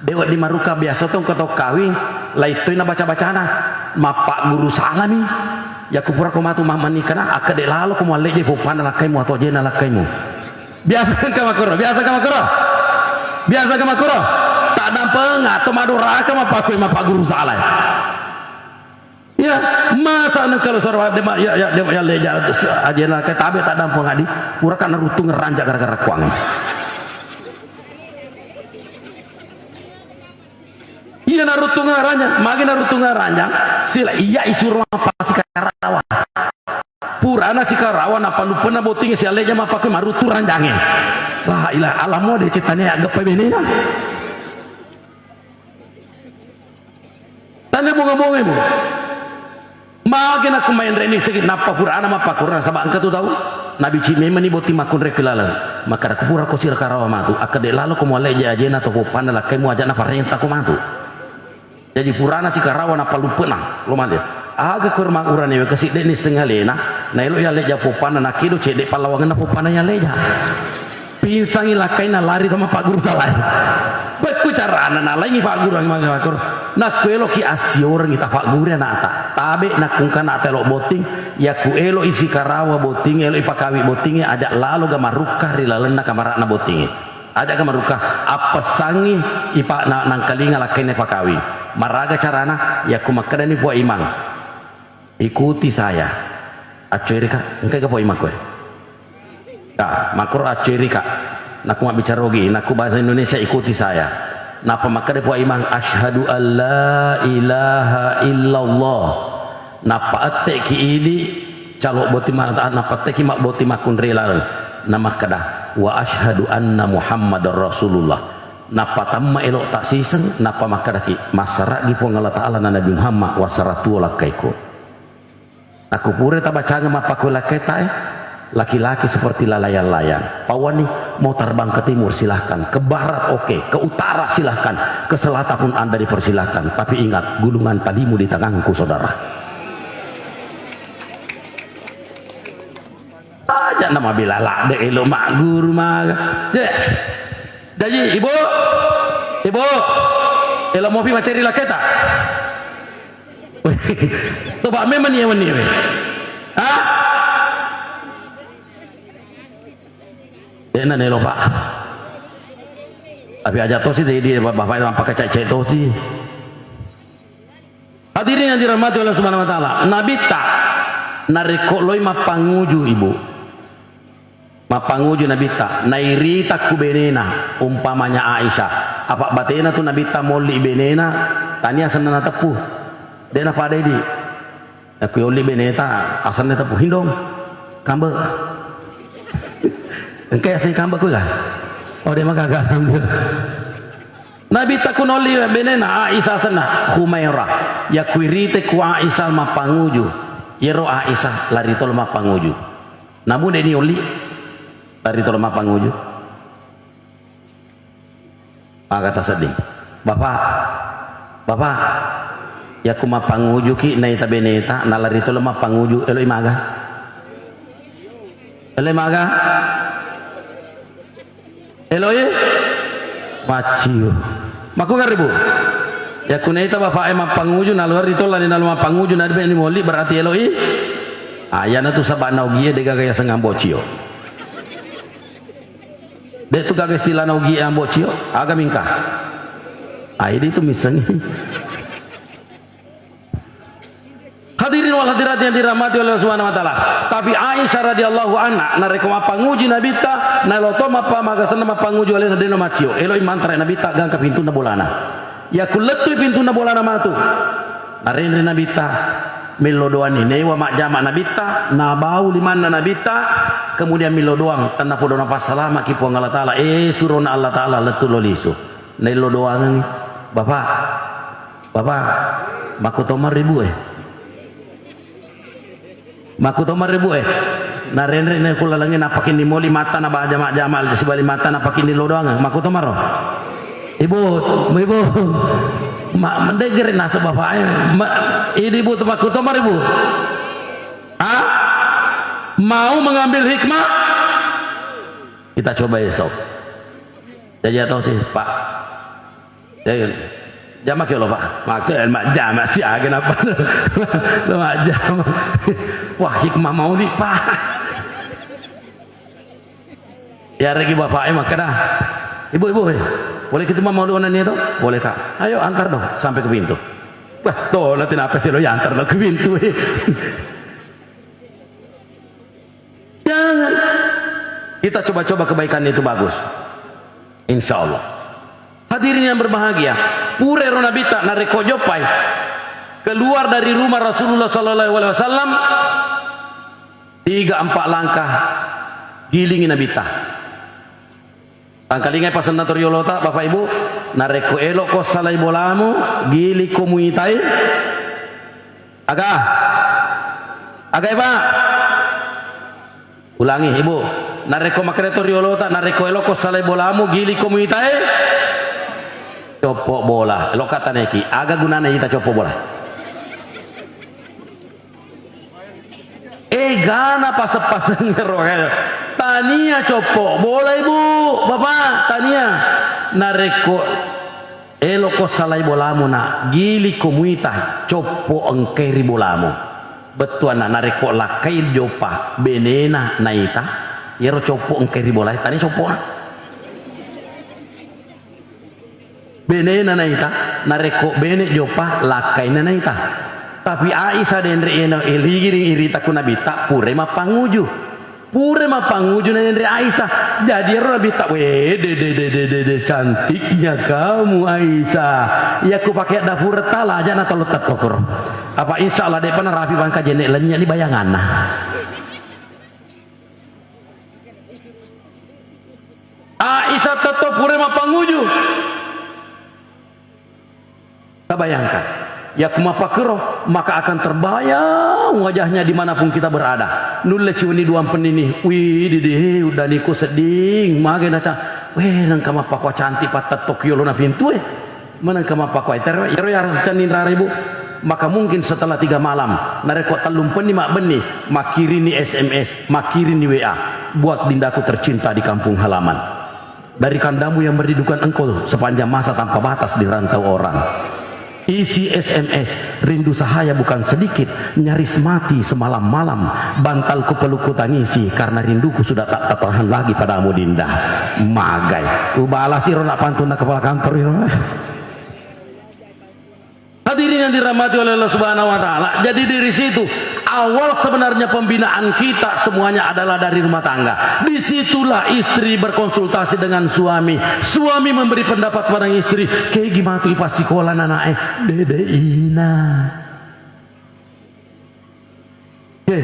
De wedding maruka biasa tong ko tau kawing, laittoi na baca-bacana, mappagguru salami. Yakku pura ko matu mammanikana, akkede lalo ko mualleje poppanna lakkaimu atau ajena lakkaimu. Biasa ka makuro, biasa ka makuro. Biasa ka makuro. Tak dampeng atau madoraka mappakui mappagguru salai. Ya, masa nengkalo suara de ma-, ya, ya, de ma-, ya, leja, ajena ke tabe tak dampeng adi, pura kana rutung ranja gara-gara kuang. Iya naruttunga ranjang, magi naruttunga ranjang, sila iya isuro mappasikarawa. Purana sikarawa napalupena botting si aleja mappake maruttu ranjange. La ilaha, alamu de cetane aggeppe benena. Tane bonga-bonga ibu. Magi nakku maenreni segi nappa purana mappakurang saba engka tu tau. Nabici memeni botting makkunrai pilaleng. Maka kupura ko sira karawa matu. Akkede lalo ko mualleja ajena to poppanna lakkaimu aja naparenta ko matu. Jaji purana sikarawa napalupena lo male. Aga ko ma urane we kasi de ni sengalena. Naelo yalleja poppanna nakido cede pallawangenna poppanna yalleja. Pinsangi lakkaina lari tama pagguru salai. Bekku carana nalaingi pagguru makkuro. Nakku eloki assiorengi tapagguri anakta. Tabe nakkungka anakta elo botting. Yakku elo isi karawa botting, elo ipakawi bottinge aja lalo ga marukka ri lalenna kamarana bottinge. Aja ga marukka, appessangi ipa na-, nangkalinga lakkainna pakawing. Maraga carana, yakku makkedani Puang Imang, "Ikuti saya." Accoerika, engka ga Puang Imang koe? Ya, makro accoerika. Nakku mabbicara ogi, nakku bahasa Indonesia, "Ikuti saya." Nappa makkeda Puang Imang, "Asyhadu an la ilaha illallah." Nappa etteki idi calo botting ma-, nappa etteki mabbotting makkunrai laleng. Namakkeda, "Wa asyhadu anna Muhammadar Rasulullah." Nappa tamma elo tak siseng, nappa makkedaki, "Massaragi Puang Allah Ta'ala na Nabi Muhammad, wassara tuo lakkaiko." Nakku pura tabacanga mappakko lakkaita e, laki-laki seperti lalayang-layang. Pawani mau terbang ke timur silahkan, ke barat oke, ke utara silahkan, ke selatan pun Anda dipersilahkan. Tapi ingat, gulungan talimu di tanganku, saudara. Aja nama bila ladde elo magguru maga. Je. Jaji, Ibu, Ibu, elo mopi maceri lakkaita. Toba memang iya wenni we. Ha? Dena nelo, Pak. Tapi aja tosi, jadi bapak itu apa kecek-cek tosi. Hadirin yang dirahmati Allah Subhanahu wa Ta'ala, Nabitta narekko loi mappanguju, Ibu. Mappanguju Nabitta, nairita ku benena, umpamanya Aisyah. Apa batena tu Nabitta molli benena, tania senna nateppu. Dena pada idi. Aku yolli beneta, asenna teppu, "Hindong, kambe." Engka yaseng kambe ku ga? Oh, de magaga kambe. Nabitta ku nolli benena Aisyah asenna Humairah. Yakku irite ku Aisyah mappanguju. Yero Aisyah lari tolo mappanguju. Namu de ni olli lari tolo mappanguju. Maka tasedding. Bapak, Bapak, Yakku mappangujuki naita beneta, nalari tolo mappanguju, eloi maga? Eloi maga? Eloi maccio. Makkuga ribu? Yakku naita bapak e mappanguju, nalari tolo ni nalo mappanguju, nabe ni moli, berarti eloi. Ayana tu sabak naugie dega gaya sengambo cio. De tu gaga istilahna ugie ambo cio, aga mingka? Ai di tu missengi. Hadirin wal hadirat yang dirahmati oleh Allah Subhanahu wa taala. Tapi Aisyah radhiyallahu anha narekko mappanguji Nabitta, nalo to mappa-, magasenna mappanguji alena deno maccio. Eloi mantra Nabitta gangka pintunna bolana. Yakku lettui pintunna bolana matu. Narenre Nabitta, mello doanni, newa majjama Nabitta, nabau limanna Nabitta, kemudian mello doang, tennapodo napassalamaki Puang Allah Taala, eh, surona Allah Taala lettu lo lisu. Naello doangengngi, Bapak, Bapak, makkutomaro ibu e. Makkutomaro ibu e. Narenre ne kulalengnge napakinni moli matta na bajama-jama sibali matta napakinni lo doangeng. Makkutomaro. Ibu, ibu. Ma, mendeger nasab bapak e. Ma, idi ibu tu makkutomaro ibu. Ah? Mau mengambil hikmah? Kita coba esok. Jadi atau sih, Pak. Ya, ya. Jama ki lo, Pak. Maksud, eh, majjama sih, ah, kenapa? Lo majjama. Wah, hikmah maulid, Pak. Ya, regi bapak, eh, makkeda. Ibu, ibu, eh, boleh kita mau maulid online itu? Boleh, Kak. Ayo, antar dong sampai ke pintu. Wah, tuh, nanti kenapa sih lo ya antar lo ke pintu, eh? Jangan. Kita coba-coba kebaikan itu bagus. Insya Allah. Hadirin yang berbahagia, pura ero Nabitta narekko joppai keluar dari rumah Rasulullah sallallahu alaihi wasallam, tiga empat langkah gilingi Nabitta. Tangkalingai pasenna to riolota, Bapak Ibu, narekko elokko salai bolamu, gilikko muitai. Aga? Aga, Pak? Ulangi, Ibu. Narekko makkeda to riolota, narekko elokko salai bolamu, gilikko muitai. Coppo bola. Elokka taneki. Aga gunana ita coppo bola? Egana paseng-paseng ero, eh. Tania coppo bola, Ibu, Bapak, tania. Narekko elokko salai bolamu, na gilikko muita, coppo engkai ri bolamu. Bettuanna, narekko lakkai joppa benena naita, iyaro coppo engkai ri bolae, tania coppona. Benena naita, narekko bene joppa, lakkaina naita. Tapi Aisyah denre eno, eh, ligiring irita ku Nabitta, pura mappanguju. Pura mappanguju na denre Aisyah. Jadi ero Nabitta, "Weh, de, de, de, de, de, de, cantiknya kamu, Aisyah. Iya ku pakai dapur tala aja na tolo tettokoro. Apa insya Allah depa narapi bangka jene lenya ni bayanganna." Aisyah tetto pura mappanguju. Tabayangkan, yakku mappakkero, maka akan terbayang wajahnya dimanapun kita berada. Nulle siwenni duang pennini, wih, didi, uddani ko sedding, magai naca, weh, nengka mappakua cantik pattetto ki yolona pintu e. Menengka mappakua, ero, ero ya rasa cenning rara ibu. Maka mungkin setelah tiga malam, narekko tellumpenni mabbenni, makkirini S M S, makkirini W A, buat dindaku tercinta di kampung halaman. Dari kandamu yang merindukan engkau sepanjang masa tanpa batas di rantau orang. Isi S M S, rindu sahaya bukan sedikit, nyaris mati semalam-malam, bantalku pelukku tangisi karena rinduku sudah tak tertahan lagi padamu, Dinda. Magai. Ubalasi ro nak pantun nak kepala kantor iro. Hadirin yang dirahmati oleh Allah Subhanahu wa Ta'ala. Jadi, dari situ, awal sebenarnya pembinaan kita semuanya adalah dari rumah tangga. Disitulah istri berkonsultasi dengan suami. Suami memberi pendapat pada istri, "Kegi matu ipasikola nanae?" "Dede ina." Oke.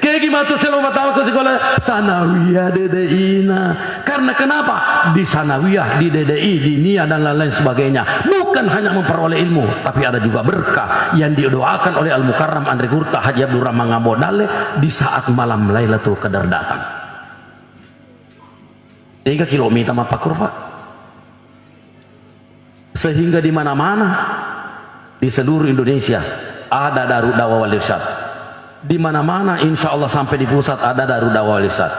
Kegi matu selo matama ko sikola sanawiyah, Dede ina. Karena kenapa? Di sanawiyah, di D D I, di nia dan lain-lain sebagainya. Bukan hanya memperoleh ilmu, tapi ada juga berkah yang didoakan oleh Al Mukarram Andri Gurta Haji Abdurrahman Ngabo Dalle di saat malam Lailatul Qadar datang. Tiga kilo mita mappakkuro, Pak. Sehingga di mana-mana Di seluruh Indonesia ada Darud Dakwah wal Irsyad. Di mana-mana, insya Allah, sampai di pusat ada Darud Dakwah wal Irsyad.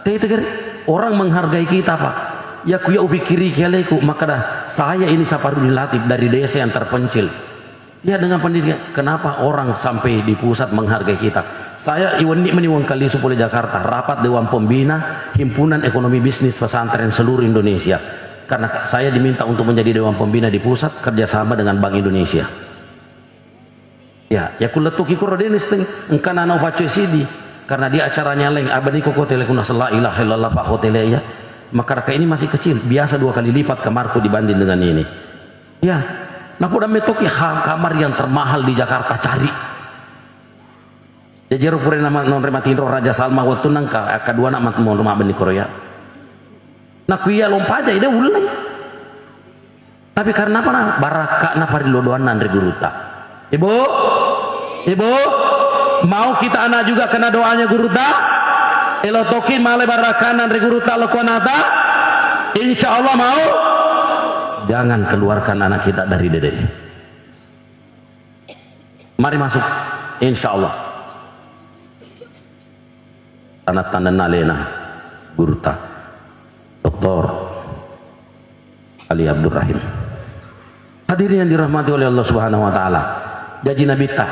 Tete kere, orang menghargai kita, Pak. Ya, ku ya upikiri kialeku, maka dah, saya ini Saparudin Latif dari desa yang terpencil. Ya, dengan pendidikan, kenapa orang sampai di pusat menghargai kita? Saya iwenni meni wengkali supaya Jakarta, rapat Dewan Pembina Himpunan Ekonomi Bisnis Pesantren seluruh Indonesia. Karena saya diminta untuk menjadi Dewan Pembina di pusat, kerjasama dengan Bank Indonesia. Ya, ya kulla toki koro Dennis teng, engka nana upaccoi sidi. Karena dia acaranya lain, abani ko hotel kuna la ilaha illallah, Pak, hotel ya. Masyarakat ini masih kecil, biasa dua kali lipat kamarku dibanding dengan ini. Ya, napoda metoki ha-, kamar yang termahal di Jakarta cari. Jaji ero pura nama nonre matinro Raja Salman wettunna engka, kedua nak mat-, monro mabbenni koro ya. Naku iya lompaja ide ullai. Tapi karena apa na? Barakka'na parillo doanna anre gurutta. Ibu, ibu, mau kita anak juga kena doanya gurutta? Elo toki male barakka'na anre gurutta lo konata? Insya Allah mau. Jangan keluarkan anak kita dari dede. Mari masuk, insya Allah. Anak tandanna alena, gurutta, Doktor Ali Abdurrahim. Hadirin yang dirahmati oleh Allah Subhanahu wa Ta'ala. Jaji Nabitta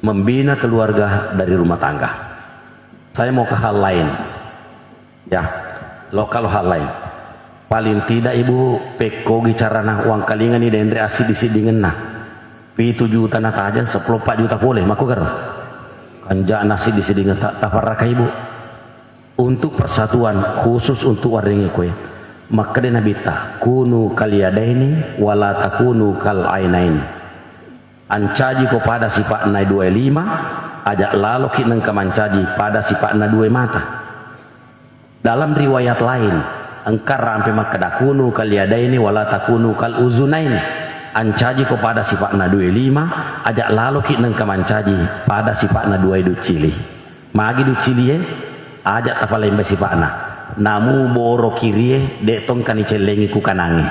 membina keluarga dari rumah tangga. Saya mau ke hal lain. Ya, lokal hal lain. Paling tidak, Ibu, pekkogi carana, uangkalingani denre assiddi-siddingenna. Pitu juta natajeng, seppulo empat juta pole, makkukaro? Kanja'na assiddi-siddingeng ta-, tafarraka, Ibu. Untuk persatuan, khusus untuk warringi koe. Makkeda Nabitta, "Kunu kal yadaini wala takunu kal ainain." Ancajiko pada sipa'na duae lima, ajak laloki nengka mancaji pada sipa'na duae mata. Dalam riwayat lain, engka rampe makkeda, "Kunu kal yadaini wala takunu kal uzunain." Ancajiko pada sipa'na duae lima, ajak laloki nengka mancaji pada sipa'na duae duccili. Magi duccilie? Ajak tapalembai sipa'na. Namu boro kirie, de' tongka nicellengi ku kanange.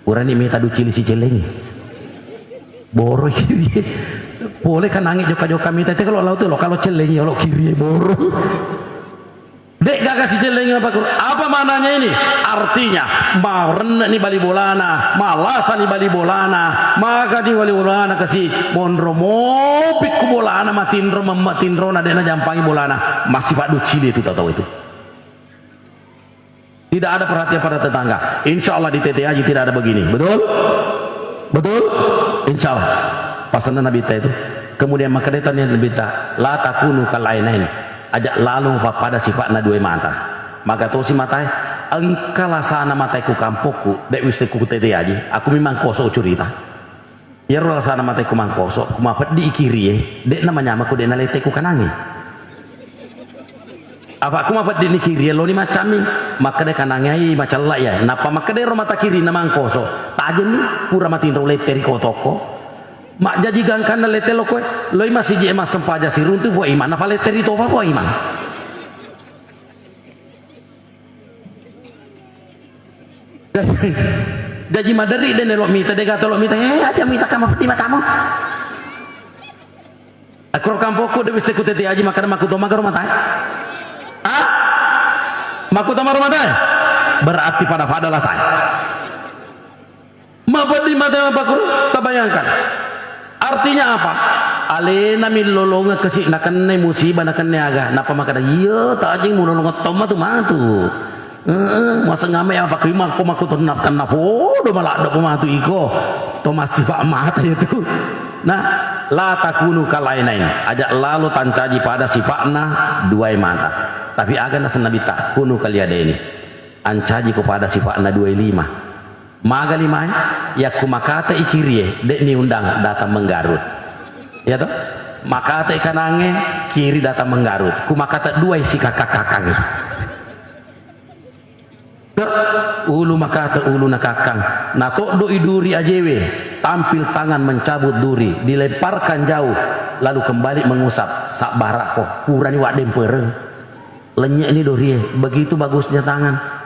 Purani mita duccili sicellengi. Boroi kirie. Pole kanange jokka-jokka mita, te kalau lau te lo, kalau cellengi olo kirie boroi. De' gaga sicellengi apa kur-, apa maknanya ini? Artinya, marenne'ni bali bolana, malasani bali bolana, magani bali bolana kasi, monro mopikku bolana, matinro, mammatinrona, de' najampangi bolana, masih pak duccili itu tau-tau itu. Tidak ada perhatian pada tetangga. Insya Allah di T T Haji tidak ada begini. Betul? Betul? Insya Allah. Pasanna Nabitta itu. Kemudian maka dia tanya Nabitta, "La takunu kal ainain." Ajak lalo pappada sipa'na dua mata. Maka tosi matae, engka lasana matae ku kampokku, de' wisse ku T T Haji. Aku memang kosok curita. Iyaro lasana matae ku mangkoso, ku mapeddi i kirie, de'na manyameng ku de'na lette ku kanangnge. Apa ku mapeddi ni kirie, loni maccammi, makkeda kanangnge ai macella iya. Nappa makkeda ero mata kirinna mangkoso, tajenni, pura matinro lette ri kotokko. Majjaji gangkanna lette lokkoe, loi masiji e massempajang siruntu Puang Imang, nappa lette ri topa Puang Imang. Jaji maderri de' nelo mita, de' gato lo mita, eh, aja mita kama peti matamu. Akro kampokku de' wisse ku T T Haji makkeda makkutoma garo matae. Ah? Makkutoma rumah tangga? Berarti pada-pada lah saya. Mapeddi mate mapakkuro, tabayangkan. Artinya apa? Alena millolongeng kasi, nakennai musibah, nakennai aga. Nappa makkeda, "Iya, tajeng mulolongeng tomma tu matu." Heeh, maseng ame apa krimang ko makko tenna, tenna podo maladdo ko matu iko. To massifa mate itu. Nah, la takunu kal ainain. Aja lalo tancaji pada sifa'na duai mata. Tapi aga naseng Nabitta, kunu kal yadaini. Ancaji ko pada sifa'na duai lima. Maga limae, yakku makata i kirie, de'ni undang datang menggarut. Ya toh? Makata i kanange, kiri datang menggarut. Ku makata duai sikakak-kakangi. Ulu makata ulu nakakkang. Natoddo i duri ajewe, tampil tangan mencabut duri, dilemparkan jauh, lalu kembali mengusap. Sabbarakko, purani waddempereng. Lenye'ni dorie, begitu bagusnya tangan.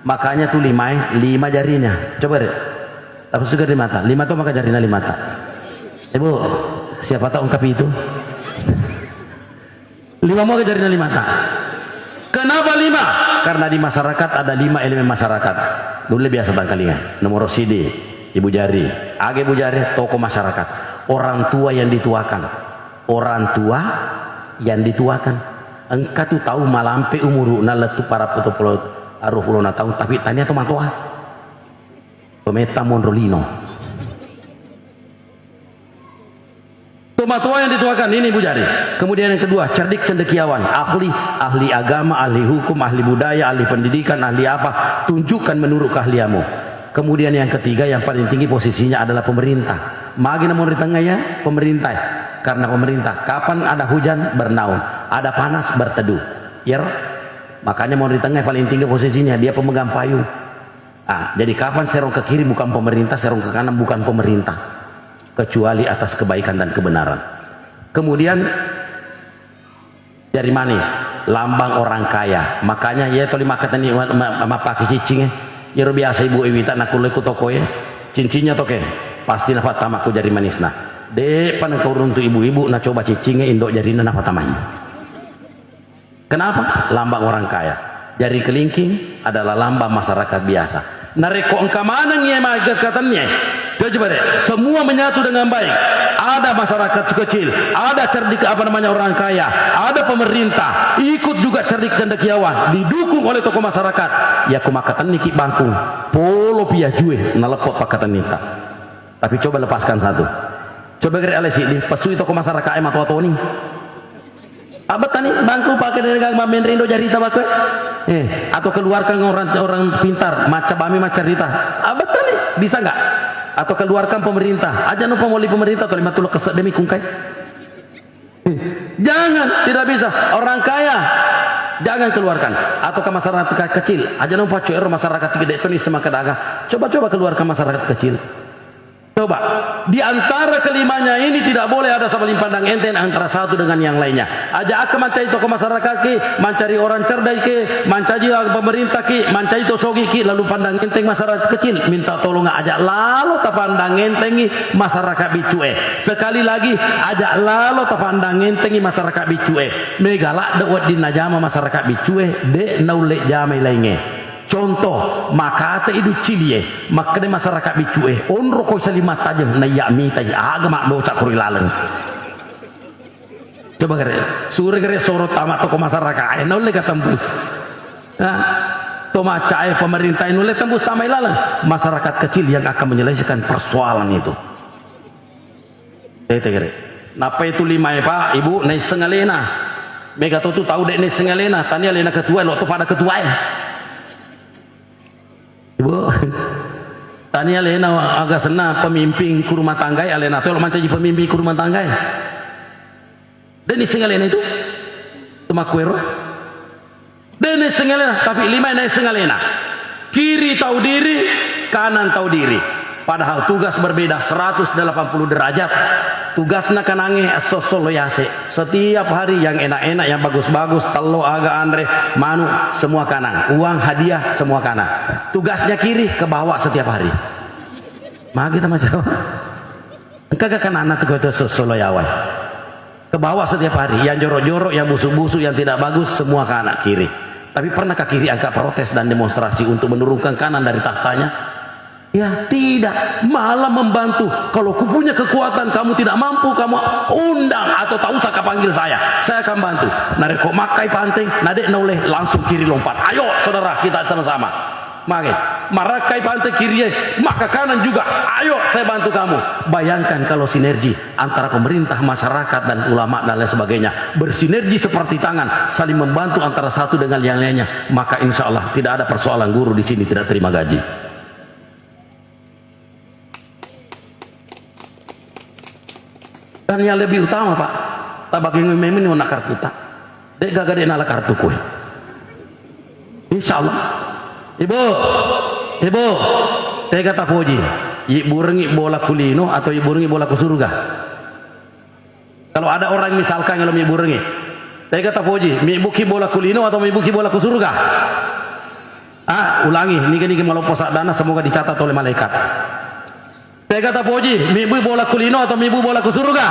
Makanya tu limae, lima jarinya. Coba deh. Apa suka di mata? Lima to maka jarina limata. Ibu, siapa tahu engkau itu? Lima maka jarina limata. Kenapa lima? Karena di masyarakat ada lima elemen masyarakat. Dulu biasa tangkalinga. Nomor sidi, ibu jari. Age ibu jari, tokoh masyarakat. Orang tua yang dituakan. Orang tua yang dituakan. Engka tu tau malampe umuru na lettu para putu pulo aru pulona taung, tapi tania to matoa. Pemeta monro lino. Tomatoa yang dituakan ini, Bu Jari. Kemudian yang kedua, cerdik cendekiawan, ahli, ahli agama, ahli hukum, ahli budaya, ahli pendidikan, ahli apa, tunjukkan menurut keahlianmu. Kemudian yang ketiga, yang paling tinggi posisinya adalah pemerintah. Magi namun di tengah ya, pemerintah. Karena pemerintah, kapan ada hujan, bernaung. Ada panas, berteduh. Ya, makanya mau di tengah paling tinggi posisinya, dia pemegang payung. Ah, jadi kapan serong ke kiri bukan pemerintah, serong ke kanan bukan pemerintah. Kecuali atas kebaikan dan kebenaran. Kemudian jari manis, lambang orang kaya. Makanya ya toli makkatani ma-, ma-, mappake ciccing e. Yero biasa ibu ewita nakulle ku toko e, cincinnya toke pasti napattama ku jari manisna. De pa nengka uruntu ibu-ibu nacoba ciccing e, indo jarina napatamai. Kenapa? Lambang orang kaya. Jari kelingking adalah lambang masyarakat biasa. Narekko engka maneng iye magekkatenni, coba deh, semua menyatu dengan baik. Ada masyarakat kecil, ada cerdik, apa namanya, orang kaya, ada pemerintah, ikut juga cerdik cendekiawan, didukung oleh tokoh masyarakat. Ya ku makkatenni ki bangkung, polo piajue naleppo pakkatenninta. Tapi coba lepaskan satu. Coba gere ale siddi, pesui tokoh masyarakat e matoa toni. Abettani, bangku pake dengan mamenri indo jarita bako. Eh, atau keluarkan orang, orang pintar, macca bami maccarita. Abettani, bisa nggak? Atau keluarkan pemerintah. Aja no pamoli pemerintah atau lima tulak kesedemi kungkai. Eh, jangan, tidak bisa. Orang kaya, jangan keluarkan. Atau ke masyarakat kecil, aja no pacu ero masyarakat gede toni semakadaga. Coba-coba keluarkan masyarakat kecil. Coba, di antara kelimanya ini tidak boleh ada saling pandang enteng antara satu dengan yang lainnya. Aja akka mancari tokoh masyarakat ki, mancari orang cerdas ki, mancari pemerintah ki, mancari to sogi ki, lalu pandang enteng masyarakat kecil, minta tolong aja lalo tapandang entengi masyarakat biccu e. Sekali lagi, aja lalo tapandang entengi masyarakat biccu e. Mega ladde wedding najama masyarakat biccu e, de naulle jamai lainge. Contoh, makate iduccilie, makkeda masyarakat biccu e, onro koi saling mattajeng, naiya mitai, aga maddoca kuri laleng. Coba gere, sure gere soro tama toko masyarakat, eh, naulle ka tembus. Nah, to macae pemerintah nulle tembus tamai laleng. Masyarakat kecil yang akan menyelesaikan persoalan itu. Tete gere. Nappai tuli mae, Pak, Ibu, naisseng alena. Mega to tu tau de' naisseng alena, tania alena ketua, lo to pada ketua e. Ibu, tania alena aga senna pemimpin ku rumah tangga e, alena to lo mancaji pemimpin ku rumah tangga e. De' naisseng alena itu. Temakkuero. De' naisseng alena, tapi lima naisseng alena. Kiri tau diri, kanan tau diri. Padahal tugas berbeda seratus delapan puluh derajat. Tugasna kanange esso-esso lo yase. Setiap hari yang enak-enak, yang bagus-bagus, tello aga anre, manu, semua kanang. Uang hadiah, semua kanang. Tugasnya kiri, ke bawah setiap hari. Magi kita macam. Engkaga kananna tu kota solo yawai. Ke bawah setiap hari, yang jorok-jorok, yang busuk-busuk, yang tidak bagus, semua ke anak kiri. Tapi pernahkah kiri angkat protes dan demonstrasi untuk menurunkan kanan dari tahtanya? Ya, tidak. Malah membantu. Kalau kupunya kekuatan, kamu tidak mampu, kamu undang atau tak usah kau panggil saya. Saya akan bantu. Narekko makkai panteng, nadek nauleh, langsung kiri lompat. Ayo, saudara, kita sama-sama. Mage, marakkai pante kirie, maka kanan juga. Ayo, saya bantu kamu. Bayangkan kalau sinergi antara pemerintah, masyarakat, dan ulama dan lain sebagainya. Bersinergi seperti tangan, saling membantu antara satu dengan yang lainnya. Maka insya Allah tidak ada persoalan guru di sini tidak terima gaji. Dan yang lebih utama, Pak, tabageng memang ni ona kartuta. Dek gaga dek nala kartu kue. Insya Allah. Ibu, ibu, tega tapoji. Iburengi bola kulino atau iburengi bola ku surga? Kalau ada orang misalkan kalau miburengi, tega tapoji, mibuki bola kulino atau mibuki bola ku surga? Ah, ulangi, niga-niga maloppo saddana, semoga dicatat oleh malaikat. Tega tapoji, mibbu bola ku lino atau mibbu bola ku suruga?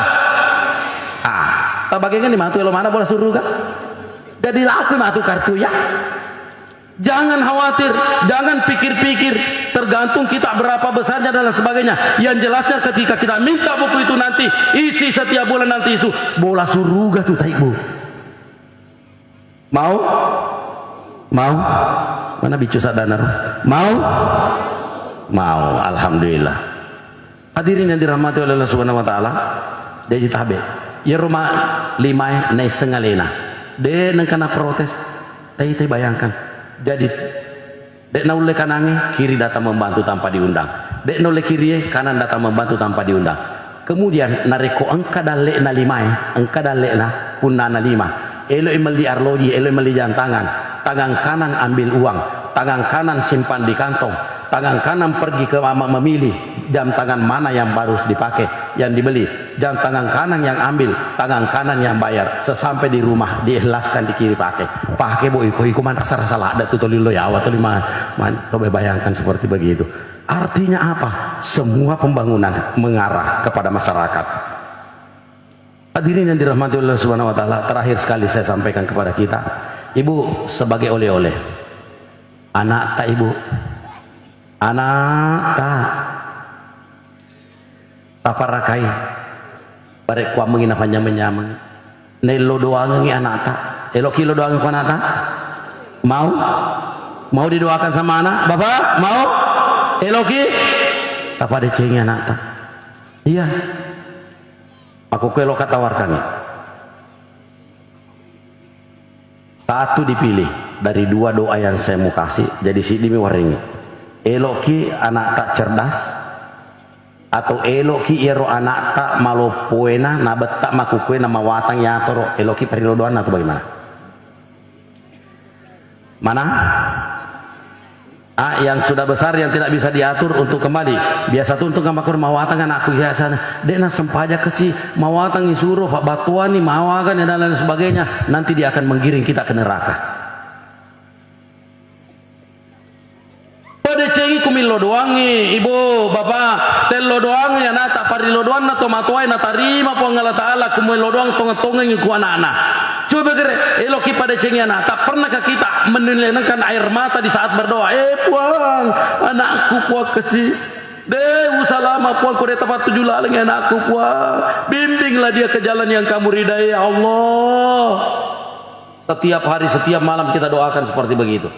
Ah, tabagengenni matu elo mana bola suruga? Jadi laku matu kartu ya. Jangan khawatir, jangan pikir-pikir, tergantung kita berapa besarnya dan lain sebagainya. Yang jelasnya ketika kita minta buku itu nanti, isi setiap bulan nanti itu bola suruga tuh, Taibu. Mau? Mau? Mana bicu sadana? Mau? Mau, alhamdulillah. Hadirin yang dirahmati oleh Allah Subhanahu wa Ta'ala, jadi tabe. Iyaro ma-, limae naisseng alena. De nengka na protes. Taitai bayangkan. Jadi, de naulle kanange, kiri datang membantu tanpa diundang. De naulle kirie, kanan datang membantu tanpa diundang. Kemudian, narekko engka dalle'na limae, engka dalle'na punnana lima. Elo'i melli arloji, elo'i melli jam tangan. Tangan kanan ambil uang, tangan kanan simpan di kantong, tangan kanan pergi ke mama memilih, jam tangan mana yang harus dipakai, yang dibeli. Jam tangan kanan yang ambil, tangan kanan yang bayar. Sesampai di rumah, diikhlaskan di kiri pakai. Pakai, bo, iko, iko man rasa-rasa ladde tu tolilo yawa, tolima, man, coba bayangkan seperti begitu. Artinya apa? Semua pembangunan mengarah kepada masyarakat. Hadirin yang dirahmati Allah Subhanahu wa Ta'ala, terakhir sekali saya sampaikan kepada kita, Ibu, sebagai oleh-oleh, anakta, Ibu, anakta, taparakai, bare kuammengi napanyameng-nyameng. Nello doangengi anakta. Eloki lo doangeng ku anakta? Mau? Mau didoakan sama anak? Bapak, mau? Eloki? Tapadecengi anakta. Iya. Aku kuelo katawarkangi. Satu dipilih dari dua doa yang saya mau kasih, jadi siddi mi warengngi. Eloki anakta cerdas, atau eloki iyaro anakta maloppoena, nabetta makkukuena mawatang yatoro, eloki parilodoanna atau bagaimana? Mana? Ah, yang sudah besar yang tidak bisa diatur untuk kembali. Biasa tu untuk ngamakkur mawatang anakku biasana. Dek na sempajang kasi mawatang isuro, fa battuani mawagani dan lain sebagainya. Nanti dia akan menggiring kita ke neraka. Padecengi kumillo doangi, Ibu, Bapak, tello doangi anakta, parilo doanna tomatoae natarima Puang Allah Ta'ala, kumillo doang tongeng-tongengi ku anakna. Coba gere, eloki padecengi anakta, pernahkah kita menenangkan air mata di saat berdoa? Eh, Puang, anakku, Puang, kasi. Deh, usalama, Puang, kode tepat tuju laleng anakku, Puang. Bimbinglah dia ke jalan yang kamu ridai, ya Allah. Setiap hari, setiap malam kita doakan seperti begitu.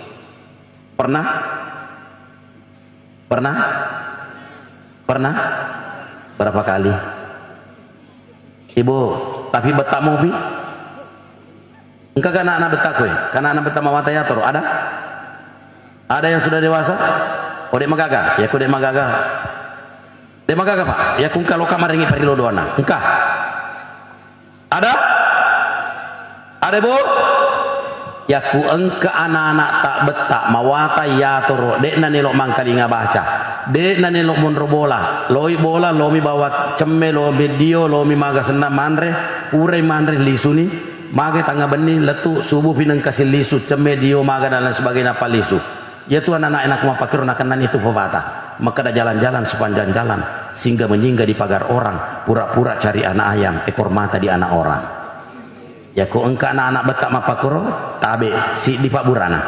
Pernah? Pernah? Pernah? Berapa kali? Ibu, tapi betta mopi? Engka kana anak betta koe? Kana anak betta mawatang yatoro? Ada? Ada yang sudah dewasa? Oh, dek magaga? Ya, ku dek magaga. Dek magaga, Pak? Ya, ku engka loka marengi parilo doana. Engka? Ada? Ada, Bu? Yakku engka anak-anak tabbetta mawatang yatoro, de'na nelo mangkalinga baca, de'na nelo monro bola, loi bola, lomi bawa cemme, lomi dio, lomi maga senna manre, purai manre lisuni, magai tangnga benni, lettu subuh pineng kasi lisu, cemme, dio, maga dan lain sebagainya, nappa lisu. Iyatu anak-anak enakku mappakkiro nakennani tu papata. Makkeda jalan-jalan sepanjang jalan, singgah menyinggah di pagar orang, pura-pura cari anak ayam, ekor mata di anak orang. Yakko engka anak-anak betta mappakkuro, tabe, siddi pabburana.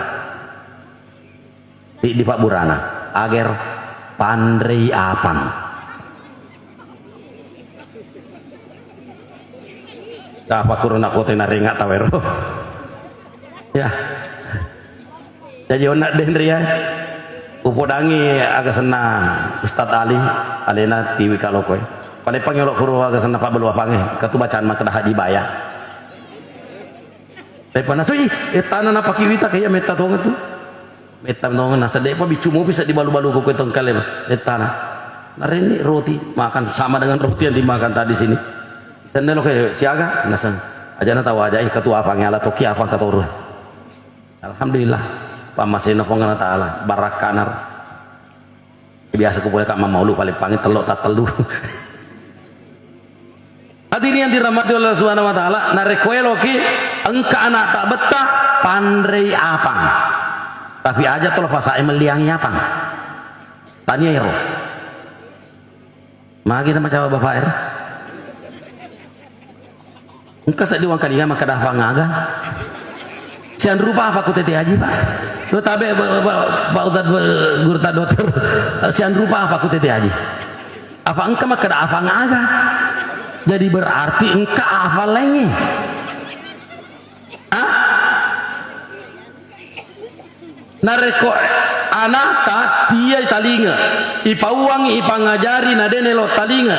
Siddi pabburana. Ager panrei apang. Apa kuro nak foto narenga tawero. Ya. Jaji onna denri ya. Upodangi aga senna Ustadz Ali, alena tiwi kalo koe. Pale pangelo kuro aga senna Pak Belua Pange, ketu bacaan makkeda Haji Baya. Lepa nasui, eh, tana napakiwita kaya metta tonga tu. Metta tonga nasa depa bicu mopi sa dibalu-balu ko koe tongkale, eh, tana. Narenni roti, makan sama dengan roti yang dimakan tadi sini. Senne lo ke siaga, nasa. Aja na tahu aja, eh, ketua apa ngala toki apa katoru. Alhamdulillah, pamasena Puang Allah Ta'ala, barakkanar. Biasa ku pole ka mammaulu paling pangi tello tattellu. Hadirin yang dirahmati Allah Subhanahu wa Ta'ala, narekko eloki engka anak tabbetta, panrei apang. Tapi aja tolo pasae melliangi apang. Tania ero. Magi na macawa bapak er? Engka seddi wangkalinga makkeda afang aga. Sianrupa apa ku tete haji, Pak? Lo tabe, Pak, Pak, Pak Ustadz, Pak Guru, Pak Dokter. Sianrupa apa ku tete haji? Apa engka makkeda afang aga? Jadi berarti engka afang lainnya. Ah? Narekko anakta tiai talinga, ipauwangi, ipangajari, na de' naelo talinga,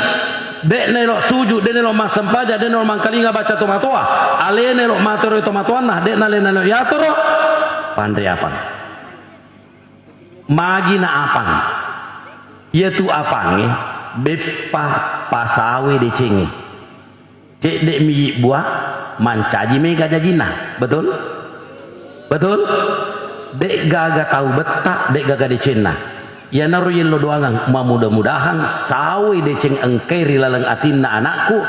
de' naelo sujud, de' naelo massempajang, de' naelo mangkalinga baca tomatoa, alena elo matoro tomatoanna, de' nalena elo yatoro, panre apang. Magi na apang? Iyatu apangnge beppa pasawe decengnge. Cedde' mi ibbua, mancaji mega jajinna. Betul? Betul? De'gaga tau betta, de'gaga decenna. Iyanaro yello doangang, mamudah-mudahan sawe deceng engkai ri laleng atinna anakku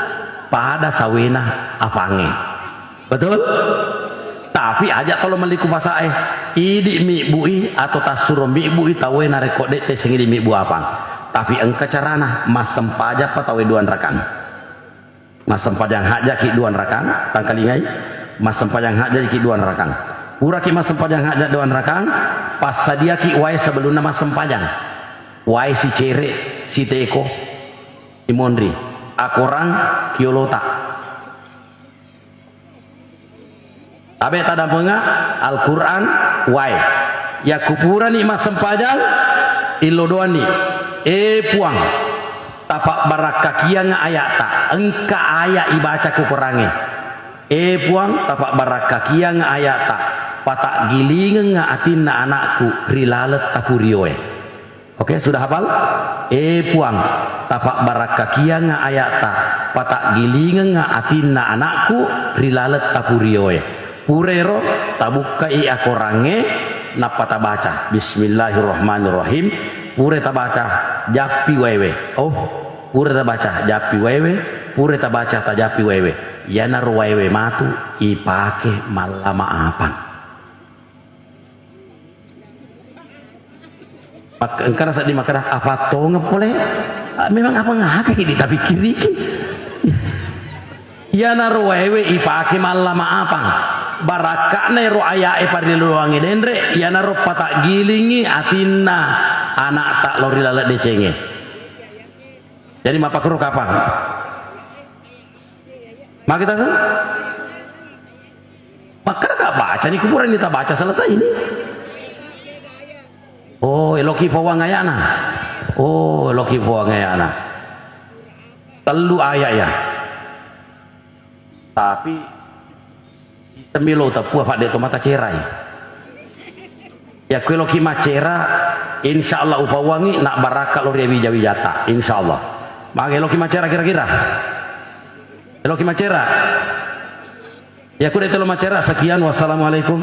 pada sawena apangnge. Betul? Tapi aja tolo melli ku pasae. Idi' mi ibbui atau tassuro mi ibbui tauwe narekko de' tessengi idi' mi ibbu apang. Tapi engka carana, massempajappa tauwe duan rakang. Massempajang hajjaki duan rakang, tangkalingai, massempajang hajjaki duan rakang. Puraki massempajang hajja duan rakang, passadiaki wae sebelumna massempajang. Wae sicere, siteko, imonri, akorang, kiolota. Tabe tadampenga Al-Quran, wae. Yakku purani massempajang, illo doanni, "E Puang, tapabbarakkakiang aya'ta, engka aya' ibaca ku Korangnge. E Puang, tapabbarakkakiang aya'ta, pataggilingengnga atinna anakku ri laleng tapurioe." Oke, sudah hafal? E Puang, tapabbarakkakiangnga aya'ta, pataggilingengnga atinna anakku ri laleng tapurioe. Purero, tabukkai akorangnge, nappa tabaca, "Bismillahirrahmanirrahim." Pura tabaca, jappi waewe. Oh, pura tabaca, jappi waewe. Pura tabaca, tajappi waewe. Iyanaro waewe matu ipake mallama apang. Mak-, engkana seddi makkeda, "Apa tongeng pole?" Ah, memang apa ngaka idi tapikkiriki? Iyanaro waewe ipake mallama apang. Barakka'na ero aya'e parelluangnge denre, iyanaro pataggilingngi atinna ana'ta lao ri laleng decengnge. Jadi mappakuro kapang? Magi taseng? Makkeda ka baca ni, kuburan ni tabaca selesai ni. Oh, eloki pawang ayana. Oh, eloki pawang ayana. Tellu ayat ya. Tapi siseng melo teppu apa de' to mata cerai. Ya kue loki macera, insya Allah upawangi nak baraka lo ria wija-wijata, insya Allah. Mage loki macera kira-kira? Eloki macera? Ya kude telo macera, sekian, wassalamualaikum.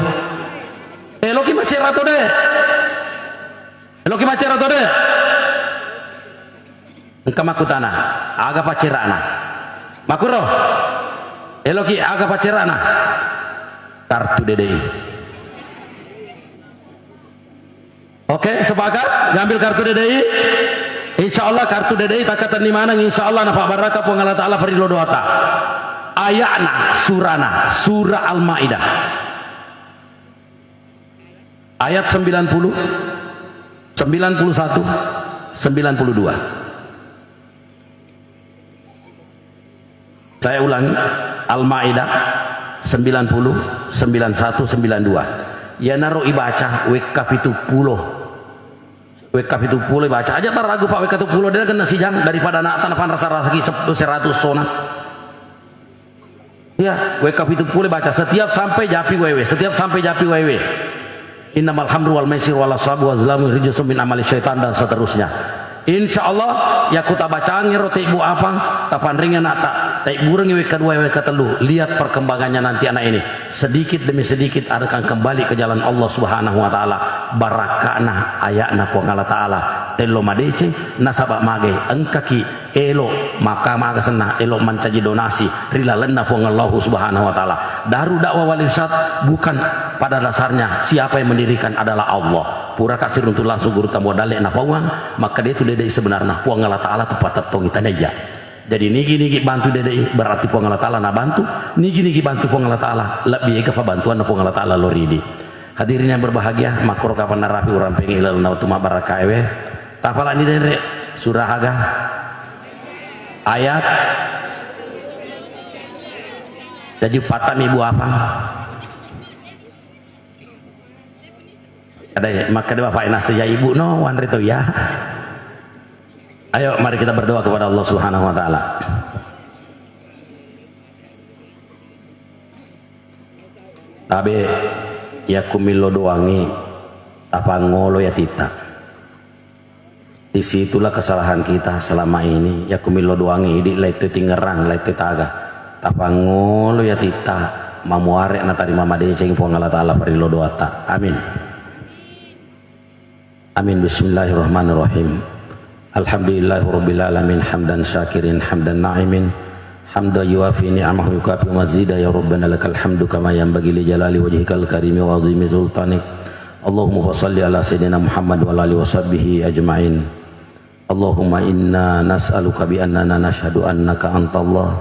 Eloki macera to de? Eloki macera to de? Engka makkutana, aga paccerana? Makkuro? Eloki aga paccerana? Kartu D D I. Oke, sepakat? Ngambil kartu D D I? Insya Allah kartu D D I takkatenni maneng, insya Allah napabarakka Puang Allah Ta'ala parillo doata. Ayatna, surana, surah Al-Maidah. Ayat sembilan puluh, sembilan puluh satu, sembilan puluh dua. Saya ulangi, Al-Maidah sembilan puluh, sembilan satu, sembilan dua. Iyanaro ibaca wekka pitu pulo. Wekka pitu pulo ibaca. Aja taragu, Pak, wekka pitu pulo de' kena sijang daripada anak tanah panrasa-rasaki sep-, seratus sona. Ya, wekka pitu pulo baca setiap sampai japi wewe, setiap sampai japi wewe. Innamal hamru wal maisir wal asabu wal zlamu rijsum min amali syaitan dan seterusnya. Insya Allah, ya ku tabacangero tebbu apang, tapanringi anak ta, tebburengi wekka dua, wekka tellu. Lihat perkembangannya nanti anak ini. Sedikit demi sedikit akan kembali ke jalan Allah Subhanahu wa Ta'ala. Barakka'na ayatna Puang Allah Ta'ala. Tello madeceng, nasaba mage engkaki elo maka maga senna, elo mancaji donasi ri lalenna Puang Allahu Subhanahu wa Ta'ala. Darul Da'wah wal Irsyad bukan pada dasarnya siapa yang mendirikan adalah Allah. Pura kasiruntu langsung gurutta Muaddalle napauang, makkeda itu dedei sebenarna Puang Allah Ta'ala tu patettongi tanaya. Jadi nigi-nigi bantu dedei berarti Puang Allah Ta'ala nabantu, nigi-nigi bantu Puang Allah Ta'ala lebbi ega pabantuanna Puang Allah Ta'ala loridi. Hadirin yang berbahagia, makkoro kapang narapi urampengi ilalenna wettu mabbarakkaewe. Tapalani denre surah aga ayat. Jadi patami buapang. Ada ya, maka dia bapak nasi ya ibu no, wanre to ya. Ayo, mari kita berdoa kepada Allah Subhanahu wa Ta'ala. Tabe, yakku millo doangi, tapangolo ya tita. Di situlah kesalahan kita selama ini. Yakku millo doangi, idi lai tu tingerang, lai tu taga. Tapangolo ya tita, mamuare natarima madeceng Puang Allah Ta'ala parillo doata. Amin. Amin. Bismillahirrahmanirrahim. Alhamdulillahirabbil alamin, hamdan syakirin, hamdan na'imin, hamdan yuwafi ni'amahu yukafi mazida. Ya Rabbana lakal hamdu kama yanbaghi li jalali wajhikal karimi wa azimi sultanik. Allahumma salli ala sayyidina Muhammad wa ala alihi wa sahbihi ajma'in. Allahumma inna nas'aluka bi annana nashhadu annaka antallah,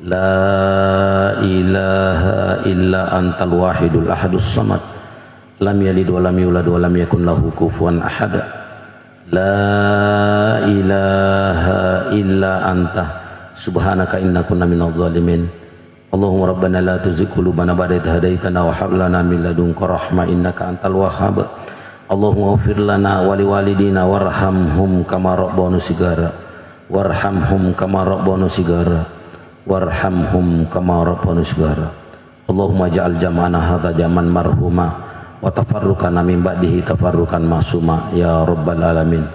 la ilaha illa antal wahidul ahadus samad, lam yalid wa lam yulad wa lam yakun lahu kufuwan ahad. La ilaha illa anta, subhanaka inna kunna minadh dhalimin. Allahumma rabbana la tuzigh qulubana ba'da idh hadaytana wa hab lana min ladunka rahmah innaka antal wahhab. Allahumma ighfir lana wa liwalidina warhamhum kama rabbawna sigara. Warhamhum kama rabbawna sigara. Warhamhum kama rabbawna sigara. Allahumma ja'al jam'ana hadza jam'an marhuma wa tafarruqana min ba'dihi tafarruqan ma'suma ya rabbal alamin.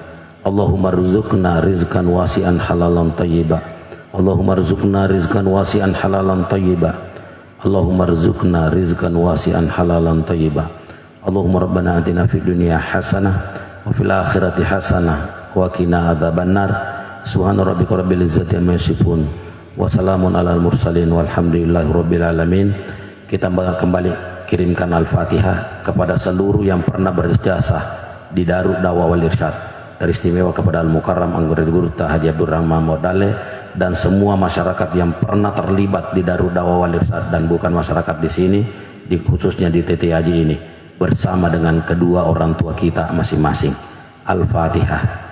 Allahumma rzuqna rizqan wasi'an halalan thayyiba. Allahumma rzuqna rizqan wasi'an halalan thayyiba. Allahumma rzuqna rizqan wasi'an halalan thayyiba. Allahumma rabbana atina fid dunya hasanah wa fil akhirati hasanah wa qina adzabannar. Subhana rabbika rabbil izzati amma yasifun. Wa salamun alal mursalin walhamdulillahi rabbil alamin. Kita kembali kirimkan Al-Fatihah kepada seluruh yang pernah berjasa di Darud Dakwah Wal Irsyad, teristimewa kepada Al-Mukarram Anggurel Gurta Haji Abdurrahman Modale, dan semua masyarakat yang pernah terlibat di Darud Dakwah Wal Irsyad dan bukan masyarakat di sini, di, khususnya di T T Haji ini, bersama dengan kedua orang tua kita masing-masing. Al-Fatihah.